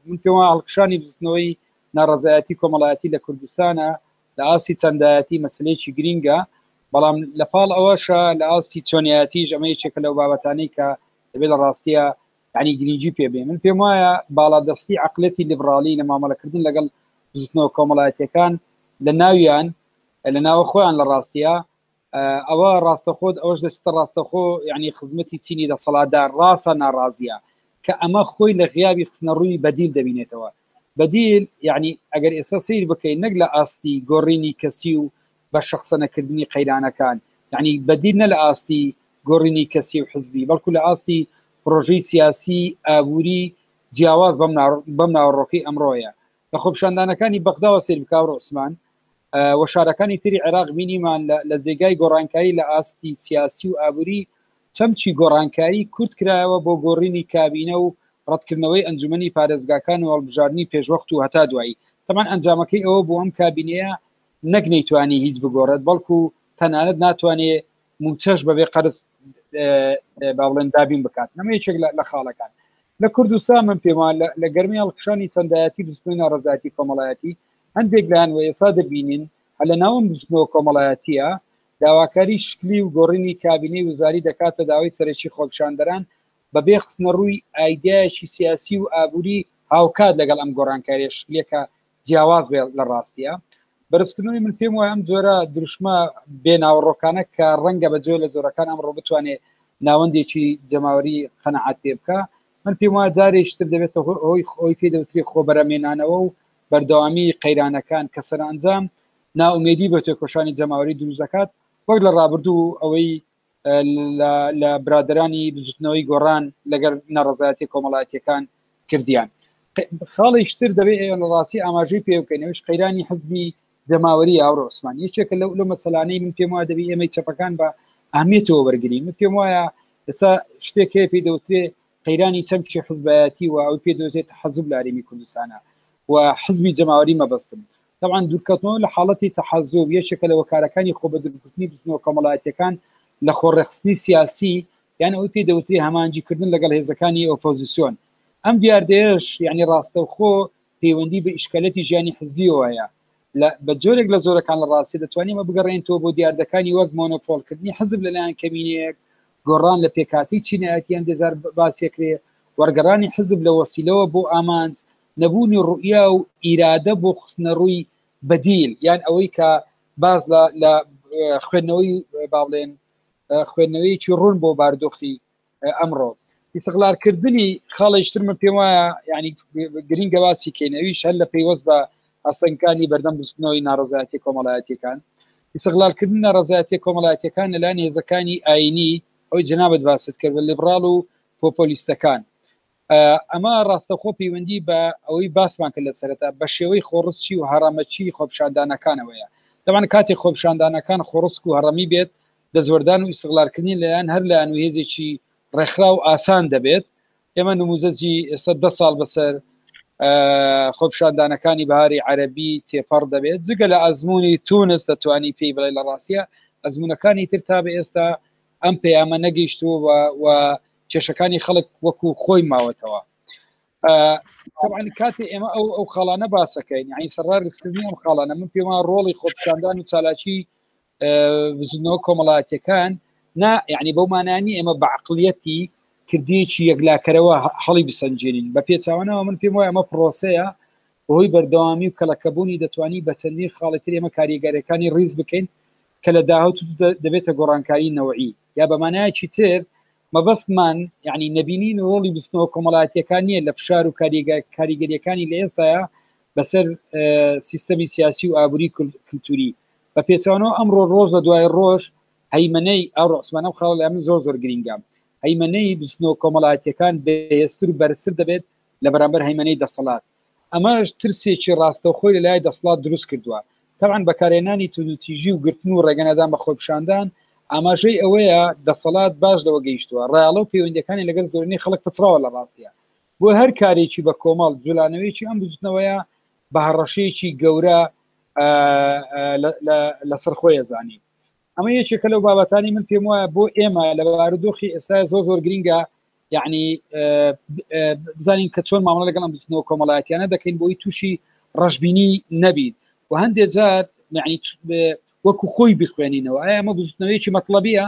من پێم وایە هەڵکشانی بزوتنەوەی ناڕەزایەتی کۆمەڵایەتی لە کوردستانە لە ئاستی چەندایەتی مەسلەیەکی گرینگە بەڵام لە پاڵ ئەوەشە لە ئاستی چۆنیایەتیش ئەمە یەکێکە لەو بابەتانەی کە دەبێت لە ڕاستیە یعنی گرنگی پێ بێ من پێم وایە باڵادەستی عقلەتی لیبرالی لە مامەڵەکردن لەگەڵ بزوتنەوە کۆمەڵایەتیەکان لە ناویان لە ناوە خۆیان لە ڕاستیە ئەوە ڕاستەخۆ ئەوەش دەچێتە ڕاستەخۆ یعنی خزمەتی چینی دەسەڵاتدار ڕاستە ناڕازیە کە ئەمە خۆی لە غیابی خستنەڕووی بەدیل دەبینێتەوە بەدیل یعنی ئەگەر ئێستا سیر بکەین نەک لە ئاستی گۆڕینی کەسی و بە شخصەنەکردنی قەیرانەکان یعنی بەدیل نە لە ئاستی گۆڕینی کەسی و حزبی بەڵکو لە ئاستی پرۆژەی سیاسی ئابووری جیاواز بەم ناوەڕۆکەی ئەمڕۆیە لە خۆپیشاندانەکانی بەغداوە سەیر بکە هاوڕێ عوسمان و شارەکانی تری عێراق بینیمان لە جێگای گۆڕانکاری لە ئاستی سیاسی و ئابووری چەمکی گۆڕانکاری کورت کرایەوە بۆ گۆڕینی کابینە و ڕەتکردنەوەی ئەنجومەنی پارێزگاکان و هەڵبژاردنی پێشوەخت و هەتا دوایی تەبعەن ئەنجامەکەی ئەوە بوو ئەم کابینەیە نەک نەیتوانی هیچ بگۆڕێت بەڵکو تەنانەت ناتوانێ مووچەش بەبێ قەرز با بڵێن دابین بکات ئەمە یەکێک لە خاڵەکان لە کوردستان من پێم وایە لە گەرمی هەڵکشانی چەندایەتی بزوتنەوەی ناڕەزایەتی کۆمەڵایەتی هەندێک لایەن و ئێستا دەبینین هەر لە ناو ئەم بزوتنەوە کۆمەڵایەتیە داواکاری شکلی و گۆڕینی کابینەی وزاری دەکاتە داوای سەرەکی خۆپیشاندەران بەبێ خستنەڕووی ئایدیایەکی سیاسی و ئابووری هاوکات لەگەڵ ئەم گۆڕانکاریە شکلیە کە جیاواز بێ لە ڕاستیە بەرزکردنەوەی من پێم وایە ئەم جۆرە دروشمە بێ ناوەڕۆکانە کە ڕەنگە بە جۆر لە جۆرەکان ئەمڕۆ بتوانێ ناوەندێکی جەماوەری قەناعەت پێ بکا من پێم وایە جارێکی تر دەبێتە هۆی خۆی پێ دەوترێ خۆبەرەمێنانەوە و بەردەوامی قەیرانەکان کە سەرئەنجام نائومێدی بە تێکۆشانی جەماوەری دروست دەکات وەک لە ڕابردوو ئەوەی لە برادەرانی بزوتنەوەی گۆڕان لەگەر ناڕەزایەتی کۆمەڵایەتیەکان کردیان خاڵێکی تر دەبێت ئێمە لە ڕاستی ئاماژەی پێ بکەین ئەویش قەیرانی حزبی جەماوەری هاوڕێ عوسمان یەکێکە لەو لەو مەسەلانەی من پێم وایە دەبێت ئێمەی چەپەکان بە ئەهمیەتەوە وەرگرین من پێم وایە ئێستا شتێک هەیە پێی دەوترێ قەیرانی چەمکی حزبایەتی و ئەوی پێ دەوترێت تەحەزوب لە هەرێمی کوردستانە و حزبی جەماوەری مەبەستم تەبعەن دوورکەوتنەوە لە حاڵەتی تەحەزوب یەکێکە لە هۆکارەکانی خۆبەدوورگرتنی بزوتنەوە کۆمەڵایەتیەکان لە خۆڕێکخستنی سیاسی یان ئەوەی پێی دەوترێ هەماهەنگیکردن لەگەڵ هێزەکانی ئۆپۆزیسیۆن. ئەم دیاردەیەش یانی ڕاستەوخۆ پەیوەندی بە ئیشکالەتی ژیانی حزبیەوە هەیە. لە بە جۆرێک لە جۆرەکان لە ڕاستی دەتوانین ئەمە بگەڕێنیتەوە بۆ دیاردەکانی وەک مۆنۆپۆڵکردنی حزب لەلایەن کەمینەیەک، گۆڕان لە پێکهاتەی چینایەتی هەندێ جار باسیەکرێ، وەرگەڕانی حزب لە وەسیلەوە بۆ ئامانج، نەبوونی ڕوئیا و ئیرادە بۆ خستنەڕووی بەدیل یان ئەوەی کە باس لە لە خوێندنەوەی با بڵێن خوێندنەوەیەکی ڕوون بۆ باردۆخی ئەمڕۆ. ئیسغلالکردنی خاڵێکی تر من پێم وایە یعنی گرینگە باسی کەین ئەویش هەر لە پەیوەست بە ئاستەنگەکانی بەردەم بزوتنەوەی ناڕەزایەتی کۆمەڵایەتیەکان ئیسغلالکردن ناڕەزایەتی کۆمەڵایەتیەکان لەلایەن هێزەکانی ئاینی ئەوەی جەنابت باست کرد بە لیبراڵ و پۆپۆلیستەکان ئەمە ڕاستەخۆ پەیوەندی بە ئەوەی باسمان کرد لە سەرەتا بە شێوەی خۆڕسکی و هەڕەمەکی خۆپیشاندانەکانەوەیە دەبان کاتێک خۆپیشاندانەکان خۆڕسک و هەڕەمی بێت دەستوەردان و ئیسغلالکردنی لەلایەن هەر لایەن و هێزێکی ڕێکخراو ئاسان دەبێت ئێمە نموزەجی ئێستا دە ساڵ بەسەر خۆپیشاندانەکانی بەهاری عەرەبی تێپەڕ دەبێت جگە لە ئەزمموی تونس دەتوانی پێی بڵێ لە ڕاستە ئەزمونونەکانی تر تا بە ئێستا ئەم پەیامە نەگەیشتووە و کێشەکانی خەڵک وەکو خۆی ماوەتەوە طبعا کاتێ ئێمە ئەو ئەو خاڵانە باسەکەین یعنی سەرڕای ڕیزکردنی ئەم خاڵانە من پێم وایە ڕۆڵی خۆپیشاندان و چالاکی بزوتنەوە کۆمەڵایەتیەکان نا یعنی بەو مانانی ئێمە بە عقلیەتی کردیەکی یەکلاکەرەوە هەڵی بسەنجێنین بە پێچوانەوە من پێم وایە ئەمە پرۆسەیە بەهۆی بەردەوامی و کەڵەکەبوونی دەتوانی بە چەندین خاڵی تر ئێمە کاریگەریەکانی ڕیز بکەین کە لە داهاتوو دەبێتە گۆڕانکاری نەوعی یا بە مانایەکی تر مەبەستمان یعنی نەبینین ڕۆڵی بزوتنەوە کۆمەڵایەتیەکان نییە لە فشار و کاریگەریەکانی لە ئێستایا بەسەر سیستەمی سیاسی و ئابووری کللتوری بە پێچەوانەوە ئەمڕۆ ڕۆژ لە دوای ڕۆژ هەیمەنەی ئەو ڕۆسمانە و خاڵ لە من زۆر زۆر گرینگە هەیمەنەی بزوتنەوە کۆمەڵایەتیەکان بەهێزتر و بەرزتر دەبێت لە بەرامبەر هەیمەنەی دەسەڵات ئەمەش ترسێکی ڕاستەوخۆی لە لای دەسەڵات دروست کردووە تەبعەن بەکارهێنانی توندوتیژی و گرتن و ڕێگەنەدان بە خۆپیشاندان ئاماژەی ئەوەیە دەسەڵات باش لەوە گەیشتووە ڕایەڵە و پەیوەندیەکانی لەگەڵ زۆرینەی خەڵک پچڕاوە لە ڕاستیە بۆ هەر کارێکی بە کۆمەڵ جولانەوەیەکی ئەم بزوتنەوەیە بە هەڕەشەیەکی گەورە لەسەر خۆی ئەزانی ئەمە یەکێکە لەو بابەتانی من پێم وایە بۆ ئێمە لە بارودۆخی ئێستا زۆر زۆر گرینگە یعنی بزانین کە چۆن مامەڵە لەگەڵ ئەم بزوتنەوە کۆمەڵایەتیانە دەکەین بۆی تووشی ڕەشبینی نەبیت و هەندێک جار یعنی وەکو خۆی بخوێنینەوە ئایا ئەمە بزوتنەوەیەکی مەطلبیە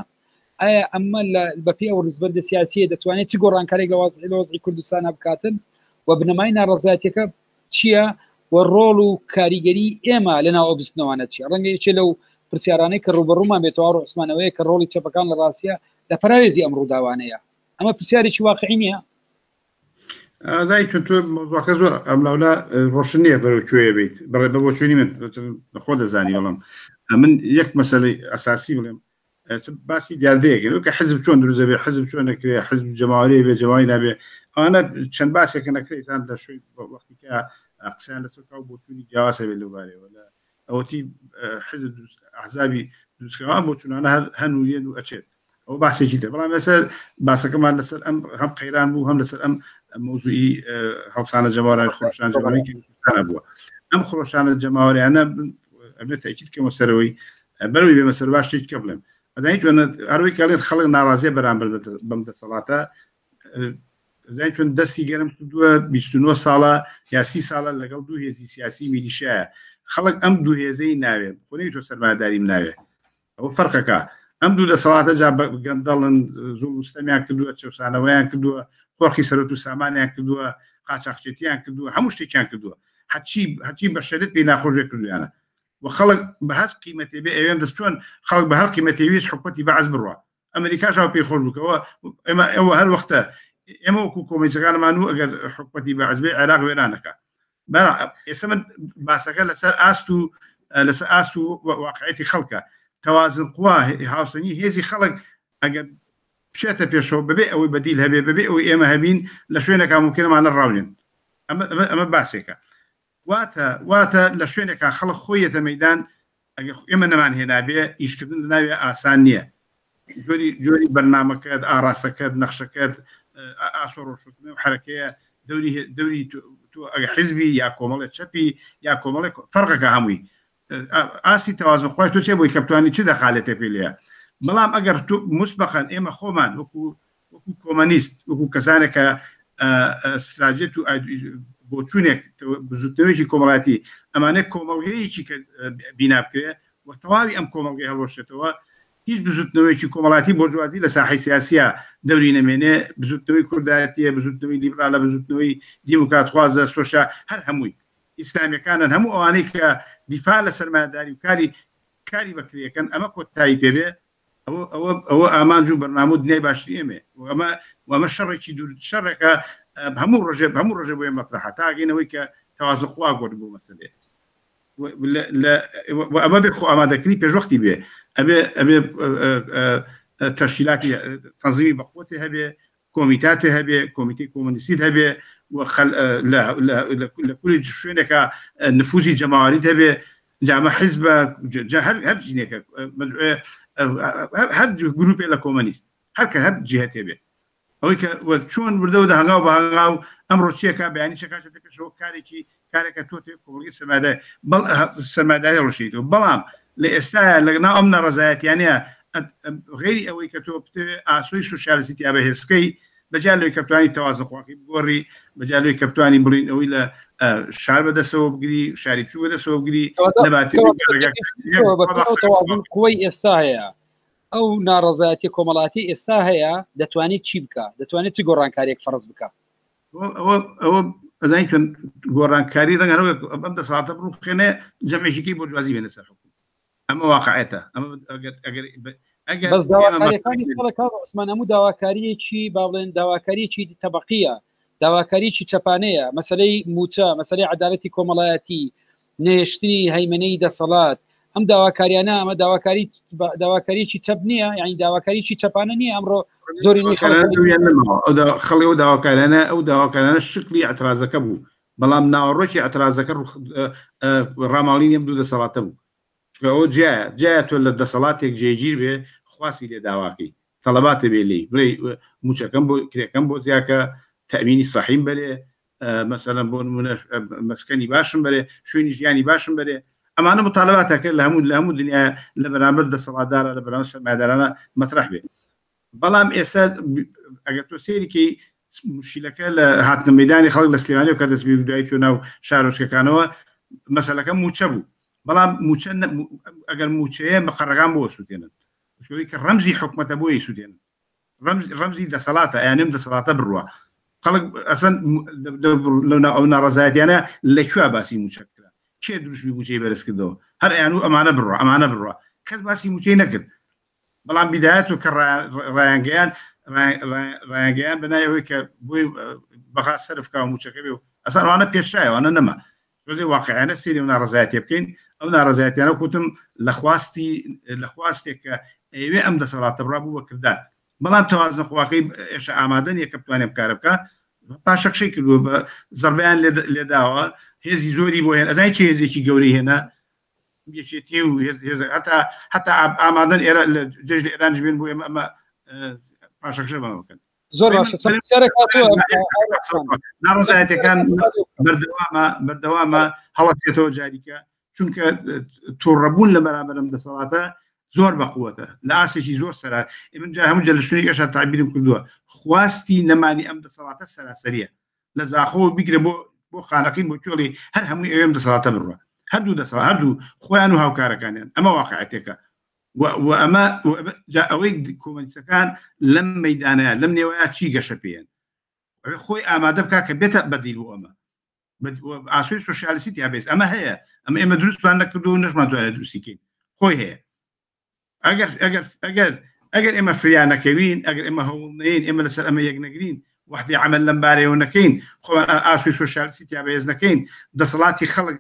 ئایا ئەمە لە بەپێی ئەو ڕیزبەندە سیاسیە دەتوانێت چ گۆڕانکارێک لە وەزعی لە وەزعی کوردستانە بکاتن و بنەمای ناڕەزایەتیەکە چییە و ڕۆڵ و کاریگەری ئێمە لە ناو ئەو بزوتنەوانە چییە ڕەنگە یەکێ لەو پرسیارانەی کە ڕووبەڕوومان بێتەوە ڕۆسمانەوەیە کە ڕۆڵی چەپەکان لە ڕاستیە لە پەراوێزی ئەم ڕووداوانەیە ئەمە پرسیارێکی واقعی نییە؟
ئازای چون تۆ مەوزوعەکە زۆر ئەم لاولا ڕۆشن نییە بەرەو کوێ بیت بەڕێ بە بۆچوونی من خۆ دەزانی بەڵام من یەک مەسەلەی ئەساسی بڵێم باسی دیاردەیەکە کە حزب چۆن دروست دەبێ حزب چۆن نەکرێ حزب جەماوەری بێ جەماوەری نابێ ئەوانە چەند باسێکە نەکرێتان لە شوێن وەختی کە قسەیان لەسەر کا و بۆچوونی جیاواز هەبێت لەو بارەیەوە لە ئەوەتی حزب ئەحزابی دروستکراوە بۆچوونانە هەر هەن و یەن و ئەچێت ئەوە باسێکی تر بەڵام لەسەر باسەکەمان لەسەر ئەم هەم قەیران بوو هەم لەسەر ئەم مەوزوعی هەڵسانە جەماوەرانی خرۆشان جەماوەری بووە ئەم خرۆشانە جەماوەریانە ئەبێت تاکید کەمە سەرەوەی بەرەوەی بێمە سەر باش شتێکی کە بڵێم ئەزانی چۆن هەروەی کەڵێن خەڵک ناڕازیە بەرامبەر بەم دەسەڵاتە زای چۆن دەستی گەرم کردووە 29 ساڵە یا 30 ساڵە لەگەڵ دوو هێزی سیاسی میلیشایە خەڵک ئەم دوو هێزەی ناوێ خۆ تۆ سەرمایەداریم ناوێ ئەوە فەرقەکە ئەم دوو دەسەڵاتە جا گەندەڵن زوڵ و ستەمیان کردووە چەوسانەوەیان کردووە قۆرخی سەرۆت و سامانیان کردووە قاچاخچێتیان کردووە هەموو شتێکیان کردووە هەرچی هەرچی بەشەرت پێی ناخۆش بێ کردویانە و خەڵک بە هەر قیمەتێ بێ ئەوێن دەست چۆن خەڵک بە هەر قیمەتێ ویست حکومەتی بەعس بڕوا ئەمریکاش ئەو پێی خۆش بکەوە ئێمە ئەوە هەر وەختە ئێمە وەکو کۆمیسەکانمان و ئەگەر حکومەتی بەعس بێ عێراق وێرانەکە ئێستا من باسەکە لەسەر ئاست و لەسەر ئاست و واقعەتی خەڵکە تەوازن قوا هاوسەنگی هێزی خەڵک ئەگەر بچێتە پێشەوە بەبێ ئەوەی بەدیل هەبێ بەبێ ئەوەی ئێمە هەبین لە شوێنەکە ممکنەمانە ڕاونێن ئەمە ئەمە باسێکە واتە واتە لە شوێنێکا خەڵک خۆی یەتە مەیدان ئەگەر ئێمە نەمان هێنابێ ئیشکردن لە ناوێ ئاسان نییە جۆری جۆری بەرنامەکەت ئاراستەکەت نەخشەکەت ئاسۆ ڕۆشنکردن و حرەکەیە دەوری دەوری تۆ ئەگە حزبی یا کۆمەڵێ چەپی یا کۆمەڵێ فەرقەکە هەمووی ئاستی تەوازن خۆی تۆ چێ بۆی کە بتوانی چ دەخالێتێ پێ لێیە بەڵام ئەگەر تۆ مسبقا ئێمە خۆمان وەکو وەکو کۆمەنیست وەکو کەسانێک کە ستراجێت و بۆچوونێک بزوتنەوەیەکی کۆمەڵاتی ئەمانە کۆمەڵگەیەکی کە بینا بکرێ و تەواوی ئەم کۆمەڵگەی هەڵوەشێتەوە هیچ بزوتنەوەیەکی کۆمەڵاتی بۆرجوازی لە ساحەی سیاسیە دەوری نەمێنێ بزوتنەوەی کوردایەتیە بزوتنەوەی لیبرالە بزوتنەوەی دیموکراتخوازە سۆشیا هەر هەمووی ئیسلامیەکانن هەموو ئەوانەی کە دیفاع لە سەرمایەداری و کاری کاری بەکرێکەن ئەمە کۆتایی پێبێ. ئەوە ئەوە ئەوە ئامانج و بەرنامە و دنیای باشتری ئێمەیە و ئەمە و ئەمە شەڕێکی دوور شەڕێکە هەموو ڕۆژێ هەموو ڕۆژێ بۆ ئێمە مەترەحە تا ئەگەینەوەی کە تەوازن خوا گۆڕی بۆ مەسەلەیە و ئەمە بێ خۆ ئامادەکردنی پێشوەختی بێ ئەبێ ئەبێ تەشکیلاتی تەنزیمی بەقوەتی هەبێ کۆمیتاتێ هەبێ کۆمیتەی کۆمۆنیستیت هەبێ و لە کولی شوێنێکە نفوزی جەماوەریت هەبێ جامە حیزبە هەر هەر جینێکە هەر گروپێ لە کۆمەنیست هەر کە هەر جهتێ بێ ئەوەی کە چۆن وردە وردە هەنگاو بە هەنگاو ئەمڕۆ چیەکە بەیانی چەکاتە پێشەوە کارێکی کارێکە تۆ تێ کۆمەڵگەی سەرمایەداری بەڵ سەرمایەداری ڕۆشیتەوە بەڵام لە ئێستایا لە ناو ئەم ناڕەزایەتیانەیە غەیری ئەوەی کە تۆ بتەوێ ئاسۆی سوسیالیستی تیا بەهێز بکەی بەجیا لەوەی کە بتوانی تەوازن خواکەی بگۆڕی بەجیا لەوەی کە بتوانی بڵین ئەوەی لە شار بەدەستەوە بگری شاری بچوو بەدەستەوە بگری لەباتی
تەوازن قوەی ئێستا هەیە ئەو ناڕەزایەتی کۆمەڵاتی ئێستا هەیە دەتوانێت چی بکە دەتوانێت چ گۆڕانکاریێک فەرز بکە
ئەوە ئەوە ئەزانی چۆن گۆڕانکاری ڕەنگە ئەم دەسەڵاتە بڕوخێنێ جەمعێکی بۆرجوازی بێنە سەر حکوم ئەمە واقعێتە ئەمە ئەگەر ئەگەر
ئەگەر بەس داواکاریەکانی خەڵک کاک عوسمان هەموو داواکاریەکی با بڵێن داواکاریەکی تەبەقیە داواکاریەکی چەپانەیە مەسەلەی موچە مەسەلەی عەدالەتی کۆمەڵایەتی نەهێشتنی هەیمەنەی دەسەڵات ئەم داواکاریانە ئەمە داواکاری داواکاریی چەپ نییە یعنی داواکاریی چەپانە نییە ئەمڕۆ زۆری
خەڵی ئەو داواکارانە ئەو داواکارانە شکلی ئەترازەکە بوو بەڵام ناوەڕۆکی ئەترازەکە ڕاماڵینی ئەم دوو دەسەڵاتە بوو چونکە ئەوە جیایە جیایە تۆ لە دەسەڵاتێک جێگیر بێ خواسی لێ داواکەی تەڵەباتە بێ لێی بڵێ موچەکەم بۆ کرێکەم بۆ زیاکە تەمینی سەحیم بەرێ مەسەلەن بۆ نمونە مەسکەنی باشم بەرێ شوێنی ژیانی باشم بەرێ ئەمانە مطالباتەکە لە هەموو لە هەموو دنیا لە بەرامبەر دەسەڵاتدارە لە بەرامبەر سەرمایەدارانە مەترەح بێ بەڵام ئێستا ئەگەر تۆ سەیریکەی مشکلەکە لە هاتنە مەدانی خەڵک لە سلێمانی و کە دەست پێ دوای چۆ ناو شارۆچکەکانەوە مەسەلەکە موچە بوو بەڵام موچە ئەگەر موچەیە مقەڕەکان بۆ سووتێنن شوی کە ڕەمزی حکومەتە بۆی سووتێنن ڕەمزی دەسەڵاتە ئەیانم دەسەڵاتە بڕوە خەڵک ئەسەن ئەو ناڕەزایەتیانە لە کوێ باسی موچە کرا کێ دروشمی موچەی بەرز کردەوە هەر ئەیان و ئەمانە بڕوە ئەمانە بڕوە کەس باسی موچەی نەکرد بەڵام بیدایەت و کە ڕایانگەیان ڕایانگەیان بەنای ئەوەی کە بۆی بەغا سەرف کا و موچەکە بێ و ئەسان ئەوانە پێشرایەوانە نەما تۆزێ واقعیانە سەیری ئەو ناڕەزایەتیە بکەین ئەو ناڕەزایەتیانە کوتم لە خواستی لە خواستێک کە ئەیەوێ ئەم دەسەڵاتە بڕا بوو بە کردار بەڵام تەوازنە قواکەی ئێشە ئامادە نییە کە بتوانێت کارە بکە پاشەکشەی کردووە بە زەربیان لێداوە هێزی زۆری بۆ هێن ئەزای چه هێزێکی گەورەی هێنا یەکێتی و هێز هێز هەتا هەتا ئامادەن ئێرە لە جێژ لە ئێران بێن بۆ ئێمە ئەمە پاشەکشە بەمە بکەن
زۆر باشە چەند پرسیارێک هاتووە
ناڕەزایەتەکان بەردەوامە بەردەوامە هەڵەتێتەوە جاریکە چونکە تووڕەبوون لە بەرامبەرم دەسەڵاتە زۆر بەقوەتە لە ئاسێکی زۆر سەرا من جا هەموو جە لە شوێنێک ئێشا تعبیرم کردووە خواستی نەمانی ئەم دەسەڵاتە سەراسەریە لە زاخۆ بیگرە بۆ بۆ خانەقین بۆ کوێڵی هەر هەمووی ئەوێم دەسەڵاتە بڕوە هەردوو دەسەڵ هەردوو خۆیان و هاوکارەکانیان ئەمە واقعەتێکە و ئەمە جا ئەوەی کۆمەنیستەکان لەم مەدانەیە لەم نێوەیە چی گەشە پێیان ئەوێ خۆی ئامادە بکە کە بێتە بەدیل بۆ ئەمە ئاسۆی سوسیالیستی تیا بێت ئەمە هەیە ئەمە ئێمە دروستمان نەکردو و نەشمان توانێت دروستیکەین خۆی هەیە ئەگەر ئەگەر ئەگەر ئەگەر ئێمە فریا نەکەوین ئەگەر ئێمە هەوڵ نەین ئێمە لەسەر ئەمە یەک نەگرین وحدی عمل لەم بارەیەوە نەکەین خۆمان ئاسوی سوسیالیستی تیا بەهێز نەکەین دەسەڵاتی خەڵک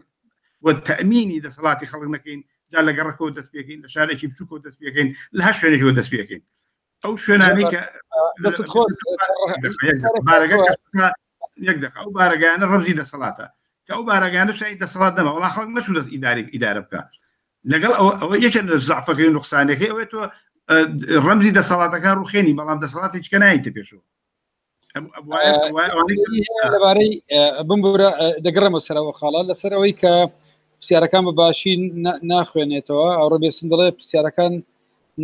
و تەئمینی دەسەڵاتی خەڵک نەکەین جا لە گەڕەکەوە دەست پێکەین لە شارێکی بچووکەوە دەست پێکەین لە هەر شوێنێکەوە دەست پێکەین ئەو شوێنانەی کە
دەست خۆش
بارەگە یەک دقە ئەو بارەگایانە ڕەمزی دەسەڵاتە کە ئەو بارەگانە شای دەسەڵات نەما وڵا خەڵک نەچوو دەست ئیداری ئیدارە بکە لەگەڵ ئەوە ئەوە یەکێک لە زەعفەکەی و نوقسانەکەی ئەوەی تۆ ڕەمزی دەسەڵاتەکە ڕوخێنی بەڵام دەسەڵاتی چکە نایتە پێشەوە
لەبارەی بمبورە دەگەڕێمەوە سەرەوە خاڵە لەسەر ئەوەی کە پرسیارەکان بە باشی ناخوێنێتەوە ئەوڕۆ بێسن دەڵێ پرسیارەکان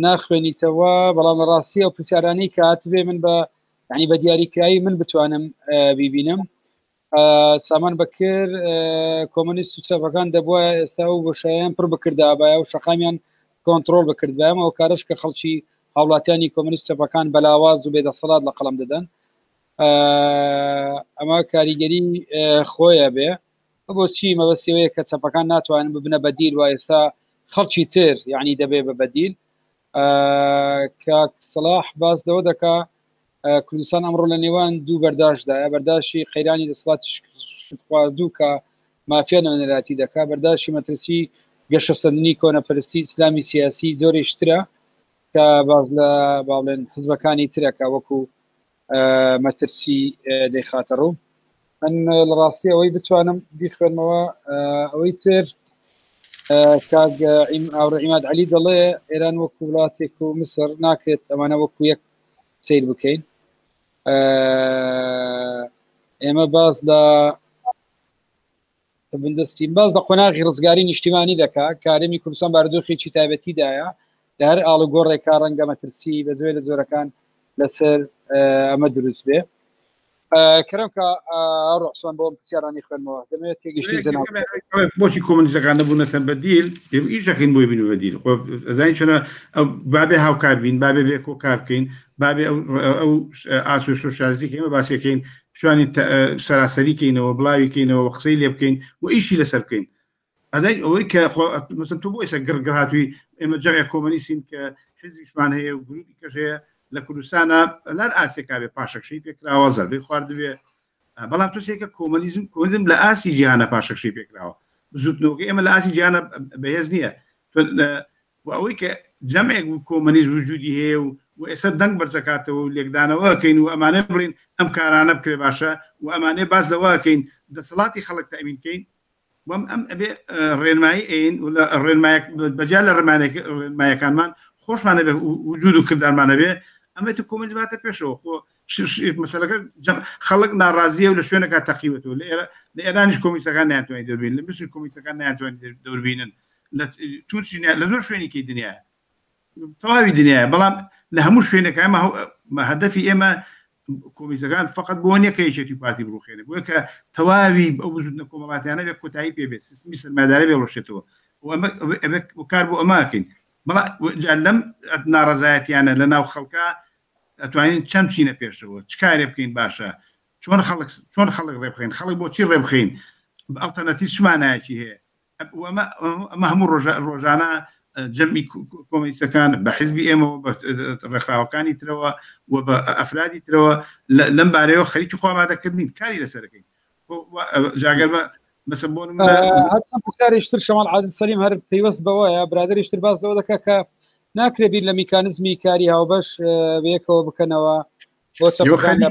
ناخوێنیتەوە بەڵام لە ڕاستی ئەو پرسیارانەی کە هاتبێ من بە ینی بە دیاریکرایی من بتوانم بیبینم سامان بەکر کۆمەنیست و چەپەکان دەبووە ئێستا و بۆشایان پڕ بکردابایە و شەقامیان کۆنتترۆل بکردبایەم ئەو کارش کە خەڵکی هاوڵاتیانی کۆمەنیست چەپەکان بەلاواز و بێدەسەڵات لە قەڵم دەدەن ئەمە کاریگەری خۆیە بێ بۆچی مەبەستیەوەیە کە چەپەکان ناتوانن ببنە بەدیل و ئێستا خەڵکی تر یعنی دەبێ بە بەدیل. کاک سەلاح باس لەوە دەکا کوردستان ئەمڕۆ لە نێوان دوو بەرداشدایە، بەرداشی قەیرانی دەسەڵاتی شکستخواردوو کە مافیا نوێنەرایەتی دەکا، بەرداشی مەترسی گەشەسەندنی کۆنەپەرستی ئیسلامی سیاسی جۆرێکی ترە کە باس لە با بڵێن حزبەکانی ترەکە وەکو مەترسی دەیخاتە ڕوو. من لە ڕاستی ئەوەی بتوانم بیخوێنمەوە ئەوەی تر کاک ئاوڕ عیماد عەلی دەڵێ ئێران وەکو وڵاتێک و میسر ناکرێت ئەمانە وەکو یەک سیر بکەین. ئێمە باس لە بندەستین باس لە قۆناغی ڕزگاری نیشتیمانی دەکا کارمی کوردستان بارودۆخێکی تایبەتیدایە لە هەر ئاڵوگۆڕێکا ڕەنگە مەترسی بە جۆرە لە جۆرەکان لەسەر ئەمە دروست بێ. کەرەم کە ڕۆحسان بۆم پرسیارانی خوێنمەوە دەمەوێت تێگەشتنی جەناب
بۆچی کۆمۆنیستەکان نەبوونەتە بەدیل؟ ئێمە ئیش دەکەین بۆی بین بەدیل. خۆ ئەزانی چۆنە ئەو بابێ هاوکار بین، بابێ بێ کۆ کار بکەین، بابێ ئەو ئاسۆی سۆسیالیستی کە ئێمە باسیەکەین بتوانین سەراسەری کەینەوە، بڵاوی کەینەوە، قسەی لێ بکەین و ئیشی لەسەر بکەین. ئەزانی ئەوەی کە خۆ مەسەن تۆ بۆ ئێستا گڕ گڕ هاتووی ئێمە جەمعێک کۆمەنیستین کە حیزبیشمان هەیە و گروپی کەش هەیە لە کوردستانە لار ئاسێکا بێ پاشەکشەی پێکراوە زەربەی خواردبێ بەڵام تۆ سێکە کۆمەنیزم کۆمەنیزم لە ئاستی جیهانە پاشەکشەی پێکراوە بزوتنەوەکەی ئێمە لە ئاستی جیهانە بەهێز نییە و ئەوەی کە جەمعێک و کۆمەنیز وجودی هەیە و و ئێستا دەنگ بەرزەکاتەوە و لێکدانەوە کەین و ئەمانە بڵین ئەم کارانە بکرێ باشە و ئەمانەیە باس لەوە کەین دەسەڵاتی خەڵک تەئمین کەین وەم ئەم ئەبێ ڕێنمایی ئەین و لە ڕێنمایەک بەجیا لە ڕێنمایەکانمان خۆشمان ئەبێ وجود و کردارمان ئەبێ ئەمە تە کۆمەنیزم هاتە پێشەوە خۆ مەسەلەکە خەڵک ناڕازیە و لە شوێنەکە تەقیوەتەوە لە ئێرە لە ئێرانیش کۆمیسەکان ناتوانانی دەوربین لە میسر کۆمیسەکان ناتوانانی دەوربینن لە تورکی لە زۆر شوێنی کەی دنیا تەواوی دنیاە بەڵام لە هەموو شوێنێک ئەمە هەدەفی ئێمە کۆمیسەکان فقط بۆ نییە کە یەکێتی و پارتی بڕوخێنێ بۆیە کە تەواوی ئەو بزوتنە کۆمەڵاتیانە بێ کۆتایی پێ بێت سیستمی سەرمایەداری بێ ڕۆشێتەوە و ئەمە ئەمە کار بۆ ئەمە ئەکەین بەڵام جا لەم ناڕەزایەتیانە لە ناو خەڵکا ئەتوانین چەند بچینە پێشەوە چ کارێ بکەین باشە چۆن خەڵک چۆن خەڵک ڕێ بخەین خەڵک بۆچی ڕێ بخەین ئەڵتەرناتیڤ چ مانایەکی هەیە ئەمە هەموو ڕۆژانە جەمی کۆمەنیستەکان بە حزبی ئێمەوە بە ڕێکخراوەکانی ترەوە و بە ئەفرادی ترەوە لەم بارەیەوە خەریکی خۆ ئامادەکردنین کاری لەسەرەکەین جاگەر بە مەسە بۆ
هەرچەند پرسیارێکی تر شەماڵ عادل سەلیم هەر پەیوەست بەوەیە برادەریش تر باس لەوە دەکات کە ناکرێ بیر لە میکانزمی کاری هاوبەش بەیەکەوە بکەنەوە بۆ چەپەکان لە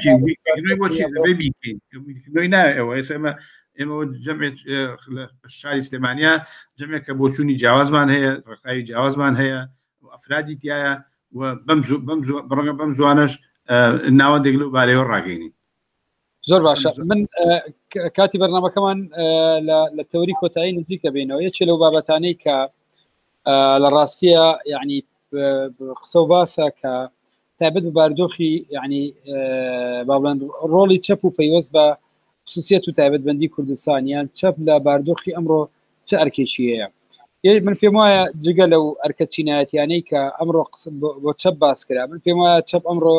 بیرکردنەوەی ناوێ ئەوە ئێستا ئێمە ئێمە جەمعێک لە شاری سلێمانیا جەمعێک کە بۆچوونی جیاوازمان هەیە ڕێکخراوی جیاوازمان هەیە و ئەفرادی تایە و بەم بەم بڕگە بەم زوانەش ناوەندێک لەو بارەیەوە ڕاگەینین
زۆر باشە من کاتی بەرنمەکەمان لە تەوری کۆتایی نزیکە بینەوە یەکێ لەو بابەتانەی کە لە ڕاستیە یعنی قسە و باسە کە تایبەت بە بارودۆخی یعنی با بڵێن ڕۆڵی چەپ و پەیوەست بە خصوصیت و تایبەتمەندی کوردستان یان چەپ لە بارودۆخی ئەمڕۆ چ ئەرکێکی هەیە من پێم وایە جگە لەو ئەرکە چینایەتیانەی کە ئەمڕۆ بۆ چەپ باس کرا من پێم وایە چەپ ئەمڕۆ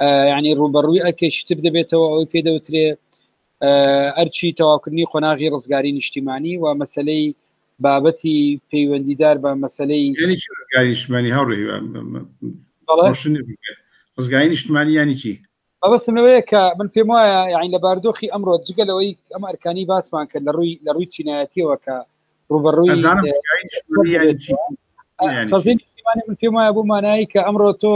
یعنی ڕووبەڕووی ئەرکێکی تر دەبێتەوە ئەوەی پێ دەوترێ ئەرکی تەواوکردنی قۆناغی ڕزگاری نیشتیمانی و مەسلەی بابەتی پەیوەندیدار بە مەسلەی
ڕزگاری نیشتمانی هاوڕێ ڕزگاری نیشتمانی یانی چی؟
مەبەستم لەوەیە کە من پێم وایە یعنی لە باردۆخی ئەمڕۆ جگە لەوەی ئەم ئەرکانی باسمان کرد لە ڕووی لە ڕووی چینایەتیەوە کە ڕوبەڕووی من پێم وایە بۆ مانایی کە ئەمڕۆ تۆ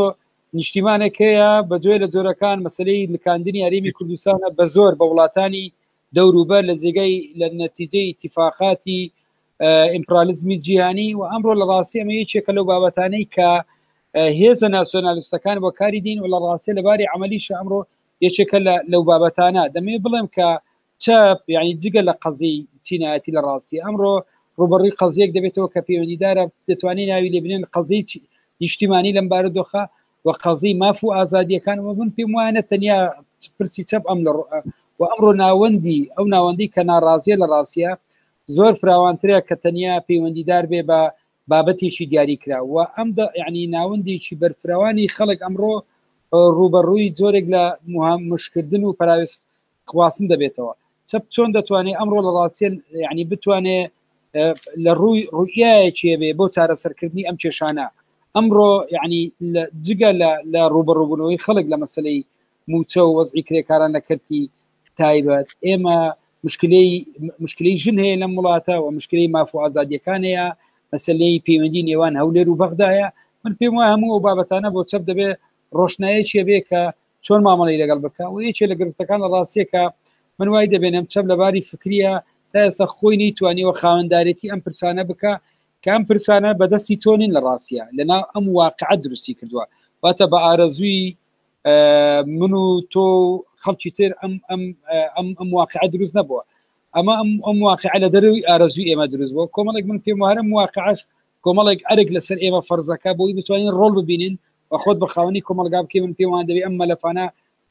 نیشتیمانێک هەیە بە جۆی لە جۆرەکان مەسلەی لکاندنی هەرێمی کوردستانە بە زۆر بە وڵاتانی دەوروبەر لە جێگای لە نەتیجەی ئیتیفاقاتی ئیمپرالیزمی جیهانی و ئەمڕۆ لە ڕاستی ئەمە یەکێکە لەو بابەتانەی کە هێزە ناسیۆنالیستەکان بۆ کاری دین و لە ڕاستیە لەباری عملیشە ئەمڕۆ یەکێکە لە لەو بابەتانە دەمەوێت بڵێم کە چەپ یعنی جگە لە قەزی چینایەتی لە ڕاستی ئەمڕۆ ڕوبەڕووی قەزیەک دەبێتەوە کە پەیوەندیدارە دەتوانین ناوی لێبنێن قەزی نیشتیمانی لەم بارودۆخە و قەزی ماف و ئازادیەکان و من پێم وایە نە تەنیا پرسی چەپ ئەم لە و ئەمڕۆ ناوەندی ئەو ناوەندی کە ناڕازیە لە ڕاستیە زۆر فراوانترە کە تەنیا پەیوەندیدار بێ بە بابەتێکی دیاریکرا و ئەم یعنی ناوەندێکی بەرفراوانی خەڵک ئەمڕۆ ڕوبەڕووی جۆرێک لە مشکردن و پەراوێز خواستن دەبێتەوە چەپ چۆن دەتوانێت ئەمڕۆ لە ڕاستیە یعنی بتوانێ لە ڕووی ڕوئیایەکی بێ بۆ چارەسەرکردنی ئەم کێشانە. ئەمڕۆ یعنی جگە لە ڕوبەڕوبوونەوەی خەڵک لە مەسلەی موچە و وەزعی کرێکاران لە کەرتی تایبەت ئێمە مشکلەی مشکلەی ژن هەیە لەم وڵاتە و مشکلەی ماف و ئازادیەکان هەیە مەسلەی پەیوەندی نێوان هەولێر و بەغدایە من پێم وایە هەموو ئەو بابەتانە بۆ چەپ دەبێ ڕۆشنایەکی بێ کە چۆن مامەڵی لەگەڵ بکە و یەکێ لە گرفتەکان لە ڕاستیەکە من وای دەبێنم چەپ لەباری فکریە تا ئێستا خۆی نەیتوانیوە خاوەندارێتی ئەم پرسانە بکە کە ئەم پرسانە بەدەستی تۆ نین لە ڕاستیە لەناو ئەم واقعە دروستی کردووە واتە بە ئارەزووی من و تۆ و خەڵکی تر ئەم ئەم ئەم ئەم واقعە دروست نەبووە ئەمە ئەم ئەم واقعە لە دەرەوەی ئارەزووی ئێمە دروست بووە کۆمەڵێک من پێم وایە ئەم واقعەش کۆمەڵێک ئەرک لەسەر ئێمە فەرزەکە بۆی بتوانین ڕۆڵ ببینین و خۆت بە خاوەنی کۆمەڵگا بکەی من پێم وان دەبێ ئەم مەلەفانە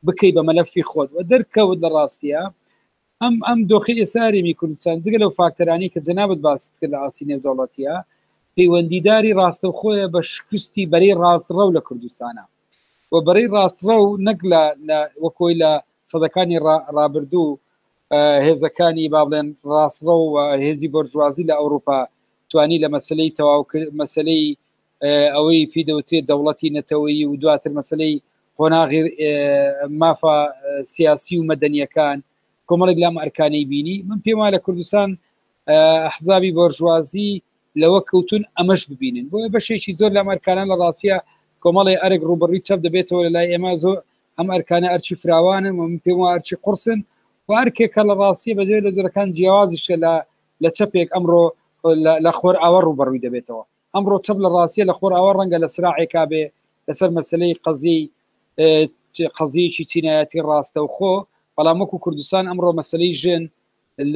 بکەی بە مەلەفی خۆت و دەرکەوت لە ڕاستیە ئەم ئەم دۆخی ئێستا هەرێمی کوردستان جگە لەو فاکتەرانەی کە جەنابت باست کرد لە ئاستی نێودەوڵەتیە پەیوەندیداری ڕاستەوخۆیە بە شکستی بەرەی ڕاستڕەو لە کوردستانە و بەرەی ڕاستڕەو نەک لە لە وەکۆی لە سەدەکانی ڕابردوو هێزەکانی با بڵێن ڕاستڕەو و هێزی بۆرژوازی لە ئەوروپا توانی لە مەسلەی تەواو مەسلەی ئەوەی پێی دەوترێت دەوڵەتی نەتەوەیی و دواتر مەسلەی قۆناغی مافە سیاسی و مەدەنیەکان کۆمەڵێک لام ئەرکانەی بینی من پێم وایە لە کوردستان ئەحزابی بۆرژوازی لەوە کەوتون ئەمەش ببینن بۆیە بەشێکی زۆر لەم ئەرکانە لە ڕاستیە کۆمەڵی ئەرک ڕوبڕی چەپ دەبێتەوە لە لای ئێمە زۆر ئەم ئەرکانە ئەرچی فراوانن و من پێم وایە ئەرچی قورسن و ئەرکێکە لە ڕاستیە بەجێ لە جۆرەکان جیاوازیشە لە لە چەپێک ئەمڕۆ لە خۆر ئاوە ڕوبەڕووی دەبێتەوە ئەمڕۆ چەپ لە ڕاستیە لە خۆر ئاوا ڕەنگە لە سراعێکا بێ لەسەر مەسلەی قەزیەی قەزیەکی چینایەتی ڕاستەوخۆ بەڵام وەکو کوردستان ئەمڕۆ مەسلەی ژن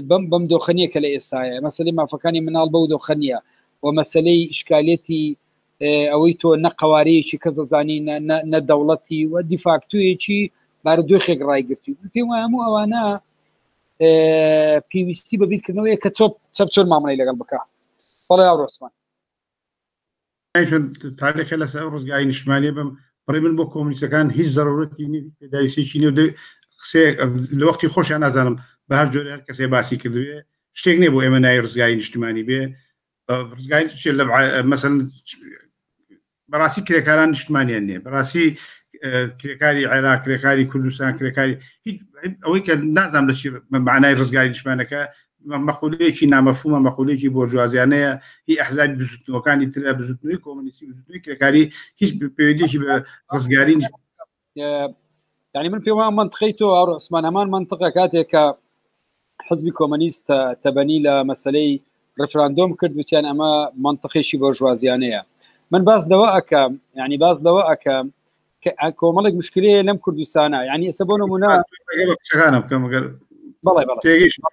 بەم بەم دۆخە نییە کە لە ئێستاە مەسلەی مافەکانی مناڵ بەو دۆخە نییە و مەسلەی ئیشکالێتی ئەوەی تۆ نە قوارەیەکی کەس دەزانی نە دەوڵەتی و دیفاکتویەکی بارودۆخێک ڕایگرتووی پێم وایە هەموو ئەوانە پێویستی بە بیرکردنەوەیە کە چۆپ چەپ چۆن مامەڵەی لەگەڵ بکە بەڵێ هاوڕێ عوسمان.
تاریخە لەسەر ئەو ڕزگاری نیشتمانیە بم بڕی من بۆ کۆمونیستەکان هیچ زەرورەتی نیە پێداویستیی نیە و قسێ لە وەختی خۆشیان نازانم بە هەر جۆرێ هەر کەسێ باسی کردوێ شتێک نییە بۆ ئێمە ناوی ڕزگاری نیشتمانی بێ ڕزگاری چێ لە مەسەن بەڕاستی کرێکاران نیشتمانیان نییە بەڕاستی کرێکاری عێراق کرێکاری کوردستان کرێکاری هیچ ئەوەی کە نازانم لە چی معنای ڕزگاری نیشتمانەکە مەقولەیەکی نامەفهومە مەقولەیەکی بۆرجوازیانەیە هی ئەحزابی بزوتنەوەکانی ترە بزوتنەوەی کۆمۆنیستی بزوتنەوەی کرێکاری هیچ پەیوەندیەکی بە ڕزگاری
یعنی من پێم وایە منطقەی تۆ ئاڕۆ عوسمان هەمان منطقە کاتێک کە حزبی کۆمەنیست تەبەنی لە مەسلەی ڕفراندۆم کرد وتیان ئەمە منطقێکی بۆرژوازیانەیە من باس لەوە ئەکەم یعنی باس لەوە ئەکەم کە کۆمەڵێک مشکلەیە لەم کوردستانە یعنی ئێستا بۆ نمونە
قسەکانم بکەم ئەگەر
بەڵێ بەڵێ
تێگەیشتم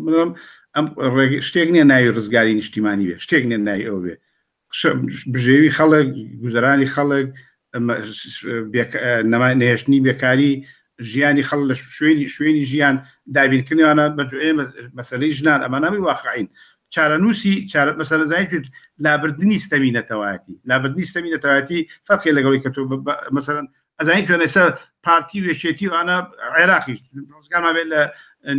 بڵێم ئەم شتێک نییە ناوی ڕزگاری نیشتیمانی بێ شتێک نییە ناوی ئەو بێ بژێوی خەڵک گوزەرانی خەڵک نەهێشتنی بێکاری ژیانی خەڵک لە شوێنی شوێنی ژیان دابینکردنیانە بە مەسەلەی ژنان ئەمانەمی واقعین چارەنووسی چارە مەسەلە زانی چوت لابردنی ستەمی نەتەوایەتی لابردنی ستەمی نەتەوایەتی فەرقی لەگەڵی کە تۆ مەسەلەن ئەزانی چۆن ئێستا پارتی و یەکێتی و ئەوانە عێراقیش ڕزگارمان بێت لە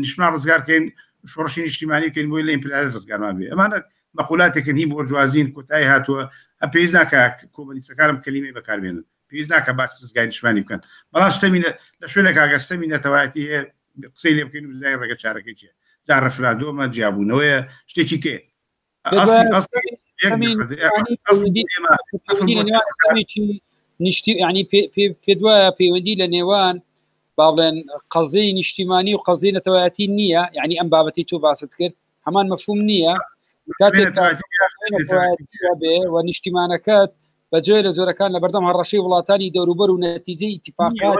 نیشتمان ڕزگار بکەین شۆڕشی نیشتیمانی بکەین بۆی لە ئیمپریالیست ڕزگارمان بێ ئەمانە مەقولاتێکن هی بۆرجوازین کۆتایی هاتووە هە پێویست ناکە کۆمەنیستەکانم کەلیمەی بەکاربێنن پێویست ناکە باس ڕزگاری نیشتمانی بکەن بەڵام ستەمی لە شوێنێک ئاگە ستەمی نەتەوایەتی هەیە قسەی لێ بکەین و بزانین ڕێگە چارەکەی چییە جا ڕفراندۆمە جیابوونەوەیە شتێکی کێ
نیشتی ینی پێ دوایە پەیوەندی لە نێوان با بڵێن قەزیی نیشتیمانی و قەزیی نەتەوایەتی نییە یعنی ئەم بابەتی تۆ باست کرد هەمان مەفهوم نییە کاتێک بێ و نیشتیمانەکەت بە جۆرێ لە جۆرەکان لە بەردەم هەڕەشەی وڵاتانی دەوروبەر و نەتیجەی ئیتیفاقات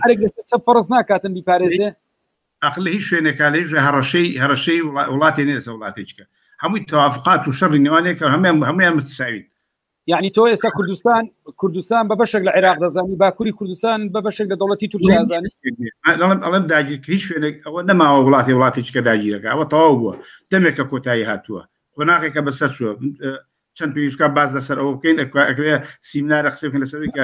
ئەرک لەسەر چەپ فەرز ناکاتن بیپارێزێ
ئاخر لە هیچ شوێنێکا لە هیچ هەڕەشەی هەڕەشەی وڵاتێ نیە لەسەر وڵاتێکیکە هەمووی تەوافقات و شەڕی نێوانێکە هەموویان هەموویان متساوین
یعنی تۆ ئێستا کوردستان کوردستان بە بەشێک لە عێراق دەزانی باکووری کوردستان بە بەشێک لە دەوڵەتی تورکیا زانی
ئەڵێم ئەڵێم داگیر هیچ شوێنێک ئەوە نەماوە وڵاتی وڵاتێکیکە داگیرەکە ئەوە تەواو بووە دەمێکە کۆتایی هاتووە قۆناغێکە بەسەر چووە چەند پێویستکە باز لەسەر ئەوە بکەین ئەکرێ سیمنارە قسە بکەین لەسەر کە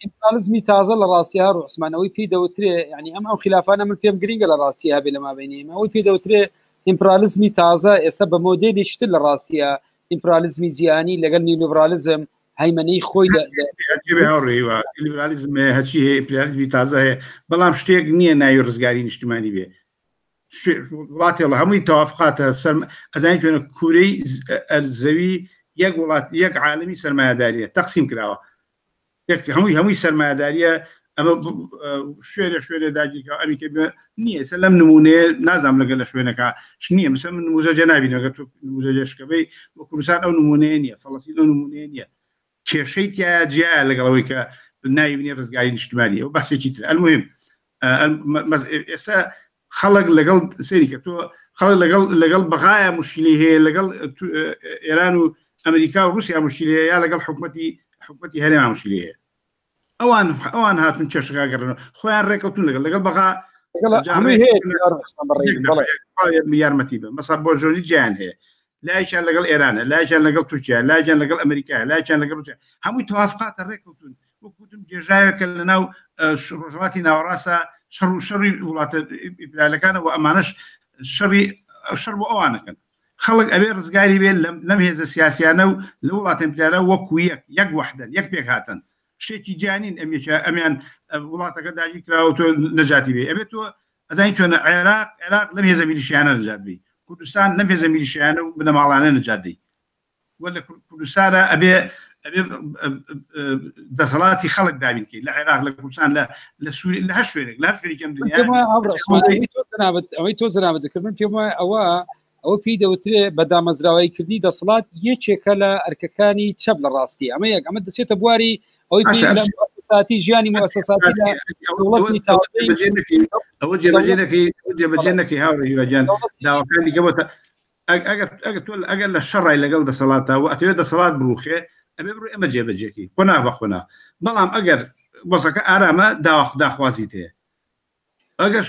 ئیمپریالیزمی تازە لە ڕاستی هەر عوسمانەوەی پێی دەوترێ یعنی ئەم ئەو خلافانە من پێم گرنگە لە ڕاستی هەبێ لە مابینی ئێمە ئەوەی پێی دەوترێ ئیمپرالیزمی تازە ئێستا بە مۆدێلێکی تر لە ڕاستیە ئیمپرالیزمی جیهانی لەگەڵ نیولیبرالیزم هەیمەنەی خۆی
لیبرالیزم هەیە هەچی هەیە ئیمپریالیزمی تازە هەیە بەڵام شتێک نییە ناوی ڕزگاری نیشتمانی بێ وڵاتێ هەمووی تەوافقاتە سەر ئەزانی چۆنە کوورەی زەوی یەک وڵات یەک عالمی سەرمایەداریە تەقسیم کراوە هەمووی هەمووی سەرمایەداریە ئەمە شوێنە شوێنە داگیرکە ئەمی کە نییە سەر لەم نمونەیە نازانم لەگەل لە شوێنەکە نییە مثل من نموزەجە نبینەگە تۆ نموزەجەشکەبەی وە کوردستان ئەو نمونەیە نییە فەڵەسین ئەو نمونەیە نییە کێشەی تایە جیایە لەگەڵەوەی کە ناوی بنێ ڕزگاری نیشتمانی ئەو باسێکی تر المهم ئێستا خەڵک لەگەڵ سەیری کە تۆ خەڵک لەگەڵ لەگەڵ بەغایە مشکلی هەیە لەگەڵ ئێران و ئەمریکا و رووسیا مشکلی هەیە یا لەگەڵ حکومەتی حکومەتی هەرێما مشکلی هەیە ئەوان ئەوان هاتون کێشەکە گەڕن خۆیان ڕێکەوتون لەگەڵ لەگەڵ بەغا یارمەتی بە مەسا بۆ ژۆنی جیان هەیە لایشان لەگەڵ ئێرانە لایشان لەگەڵ تورکیا لایشان لەگەڵ ئەمریکا لایشان لەگەڵ رووسیا هەمووی توافقاتە ڕێکەوتون وەکوتم گێژاوێکە لە ناو ڕۆژهەڵاتی ناوەڕاستە شەڕ و شەڕی وڵاتە ئیمپریالەکانە و ئەمانەش شەڕی شەڕ بۆ ئەوانەکەن خەڵک ئەبێ ڕزگاری بێت لەم هێزە سیاسیانە و لە وڵاتە ئیمپریالە وەکو یەک یەک وەحدەن یەک پێک هاتن شتێکی جیانین ئەمێکە ئەمیان وڵاتەکە داگیر کراوە تۆ نەجاتی بێ ئەبێت تۆ ئەزانی چۆنە عێراق عێراق لەم هێزە میلیشیانە نەجات بی کوردستان لەم هێزە میلیشیانە و بنەماڵانە نەجات دی و لە کوردستانە ئەبێ ئەبێ دەسەڵاتی خەڵک دابینکەی لە عێراق لە کوردستان لە لە سووری لە هەر شوێنێک لە هەر شوێنێکی ئەم دنیا
ئەوەی تۆ جەنابت دەکرد من پێم وایە ئەوە ئەوە پێی دەوترێ بە دامەزراوەیی کردنی دەسەڵات یەکێکە لە ئەرکەکانی چەپ لە ڕاستی ئەمە یەک ئەمە دەچێتە بواری ئەوەی ساتی ژیانی موسساتی
ئەوە جێبەجێ نەکەی جێبەجێ نەکەی هاوڕێ هیواجان داواکانی کە بۆتە ئەگەر ئەگەر تۆ ئەگەر لە شەڕای لەگەڵ دەسەڵاتە و ئەتەوێت دەسەڵات بڕوخێ ئەبێ بڕۆی ئەمە جێبەجێکی قۆناغ بە قۆناغ بەڵام ئەگەر وەزەکە ئارامە داواخ داخوازیت هەیە ئەگەر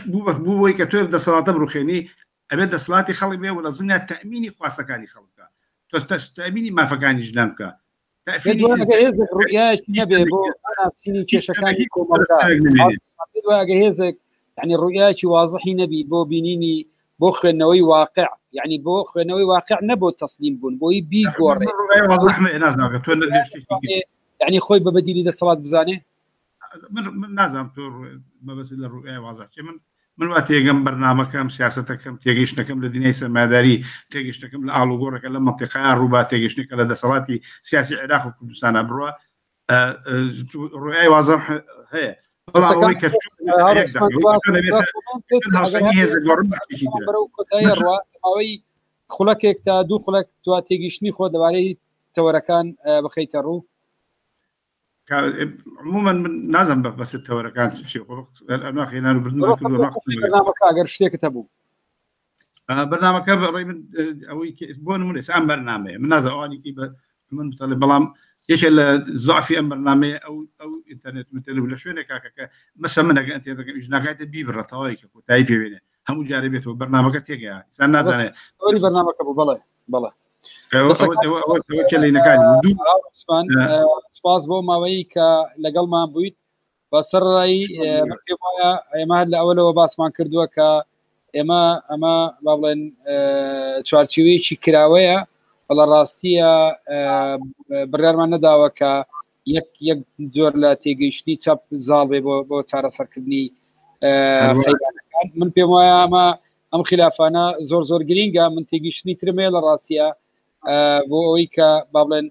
بوو بۆی کە تۆ دەسەڵاتە بڕوخێنی ئەبێت دەسەڵاتی خەڵک بێ و لە زمنا تەئمینی خواستەکانی خەڵک بکە تۆ تەئمینی مافەکانی ژنان بکە
هێزێک ڕوئیایەکی نەبێ بۆ ناسینی کێشەکانی کۆمەڵگا ئەگە هێزێک یعنی ڕوئیایەکی وازحی نەبی بۆ بینینی بۆ خوێندنەوەی واقع یعنی بۆ خوێندنەوەی واقع نەبۆ تەسلیم بوون بۆی بیگۆڕێ یعنی خۆی بە بەدیلی دەسەڵات بزانێ
من نازانم تۆ مەبەست لە ڕوئیای وازح چیە من من وا تێگەم بەرنامەکەم سیاسەتەکەم تێگەیشتنەکەم لە دنیای سەرمایەداری تێگەیشتنەکەم لە ئاڵوگۆڕەکە لە مەنتیقەیە ڕووبا تێگەیشتنەکە لە دەسەڵاتی سیاسی عێراق و کوردستانە بڕوا ڕوئیای وازح هەیە بەڵام ئەوەی کە
ماوەی خولەکێک تا دوو خولەک تو تێگەیشتنی خۆ لەبارەی تەوەرەکان بخەیتە ڕوو
عموما من نازم بە بەس تەوەرەکان چی خۆ ئەنوا خێنان و بردن
ئەگەر شتێکت هەبوو
بەرنامەکە بەڕێ من ئەوەی بۆ نمونە ئێستا ئەم بەرنامەیە من نازانم ئەوانی کی بە من بتەڵێ بەڵام یەکێ لە زعفی ئەم بەرنامەیە ئەو ئەو ئینتەرنێت متەلە لە شوێنێک کاکەکە مەسە من ئەگە ئینتەرنێتەکەم ئیش ناکاتە بیبڕە تەواوی کە کۆتایی پێوێنێ هەموو جارێ بێتەوە بەرنامەکە تێگەیا ئینسان نازانێ
بەرنامەکە بوو بەڵێ بەڵێ سپاس بۆ ماوەیە کە لەگەڵمان بوویت بە سەرڕایی وایە ئێمە لە ئەوەلەوە باسمان کردووە کە ئێمە ئەمە با بڵێن چوارچێوەیەکی کراوەیە بەڵە ڕاستیە بڕیارمان نەداوە کە یەک یەک جۆر لە تێگەیشتنی چەپ زاڵ بێ بۆ بۆ چارەسەرکردنی من پێم وایە ئەمە ئەم خلافانە زۆر زۆر گرینگە من تێگەیشتنی ترم هەیە لە ڕاستیە بۆ ئەوەی کە با بڵێن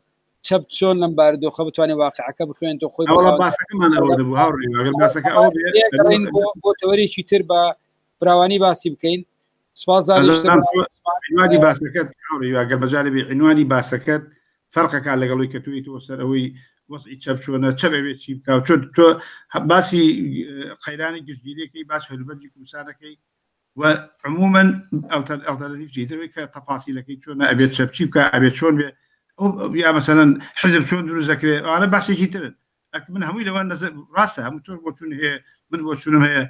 چەپ چۆن لەم بارودۆخە بتوانێت واقعەکە بخوێنێت و خۆی
باسەکەمان ئەوە دەبوو هاوڕێ ئەگەر باسەکە ئەوە
بۆ تەوەرێکی تر بە فراوانی باسی بکەین سپاس
عنوانی باسەکەت هاوڕێ ئەگەر بەجارێ بێ عنوانی باسەکەت فەرقەکە لەگەڵی کە توی تۆ سەر ئەوەی وەزعی چەپ چۆنە چەپ ئەوێ چی بکا چۆن تۆ باسی قەیرانی گشتگیریەکەی باس هەلومەرجی کوردستانەکەی و عموما ئەڵتەرناتیڤ چی تر کە تەفاسیلەکەی چۆنە ئەبێت چەپ چی بکا ئەبێت چۆن بێ یا مەسەلەن حزب چۆن دروست دەکرێت ئەوانە باسێکی ترن من هەمووی لەوان نەزەر ڕاستە هەموو تۆ بۆچوون هەیە من بۆچوونم هەیە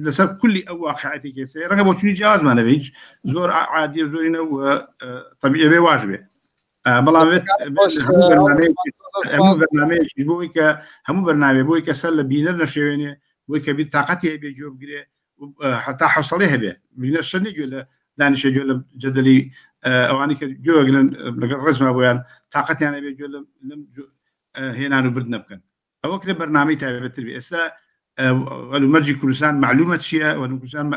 لەسەر کولی ئەو واقعەتی کێسەیە ڕەنگە بۆچوونی جیاوازمان هەبێ هیچ زۆر عادیە زۆرینە و طبیعی بێ واش بێ بەڵام هەموو بەرنامەیەکی بۆی کە هەموو بەرنامەیە بۆی کە سەر لە بینەر نەشێوێنێ بۆی کە بیر تااقەتی هەبێ گوێ بگرێ حتا حوسەڵی هەبێ بینەر شەر گوێ لە دانیشە گوێ لە جەدەلی ئەوانی کە گوێگرن لەگەڵ ڕێزما بۆیان تااقەتیان هەبێ گوێ لەم هێنان و بردنە بکەن ئەوە کرێ بەرنامەی تایبەتتر بێ ئێستا مەرجی کوردستان معلومە چییە کوردستان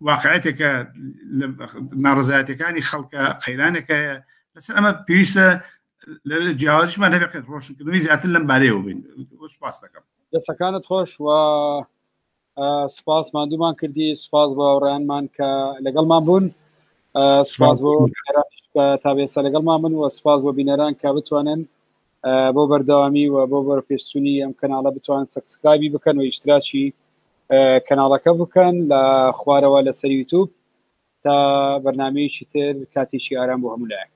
واقعەتێکە ناڕزایەتەکانی خەڵکە قەیرانێکە هەیە لەسەر ئەمە پێویستە لە جیاوازیشمان هەبێت ڕۆشنکردنەوەی زیاتر لەم بارەیەوە بین سپاس دەکەم.
دەستەکانت خۆش و سپاس ماندوومان کردی سپاس بۆ هاوڕێیانمان کە لەگەڵمان بوون سپاس بۆ کە تا بێسە لەگەڵمان بن و سپاس بۆ بینەران کە بتوانن بۆ بەردەوامی و بۆ بەرەپێشچوونی ئەم کەناڵە بتوان subscribe ی بکەن و ئیشتراکی کەناڵەکە بکەن لە خوارەوە لەسەر یوتوب تا بەرنمەیەکی تر کاتێکی ئارام بۆ هەموو لایەک.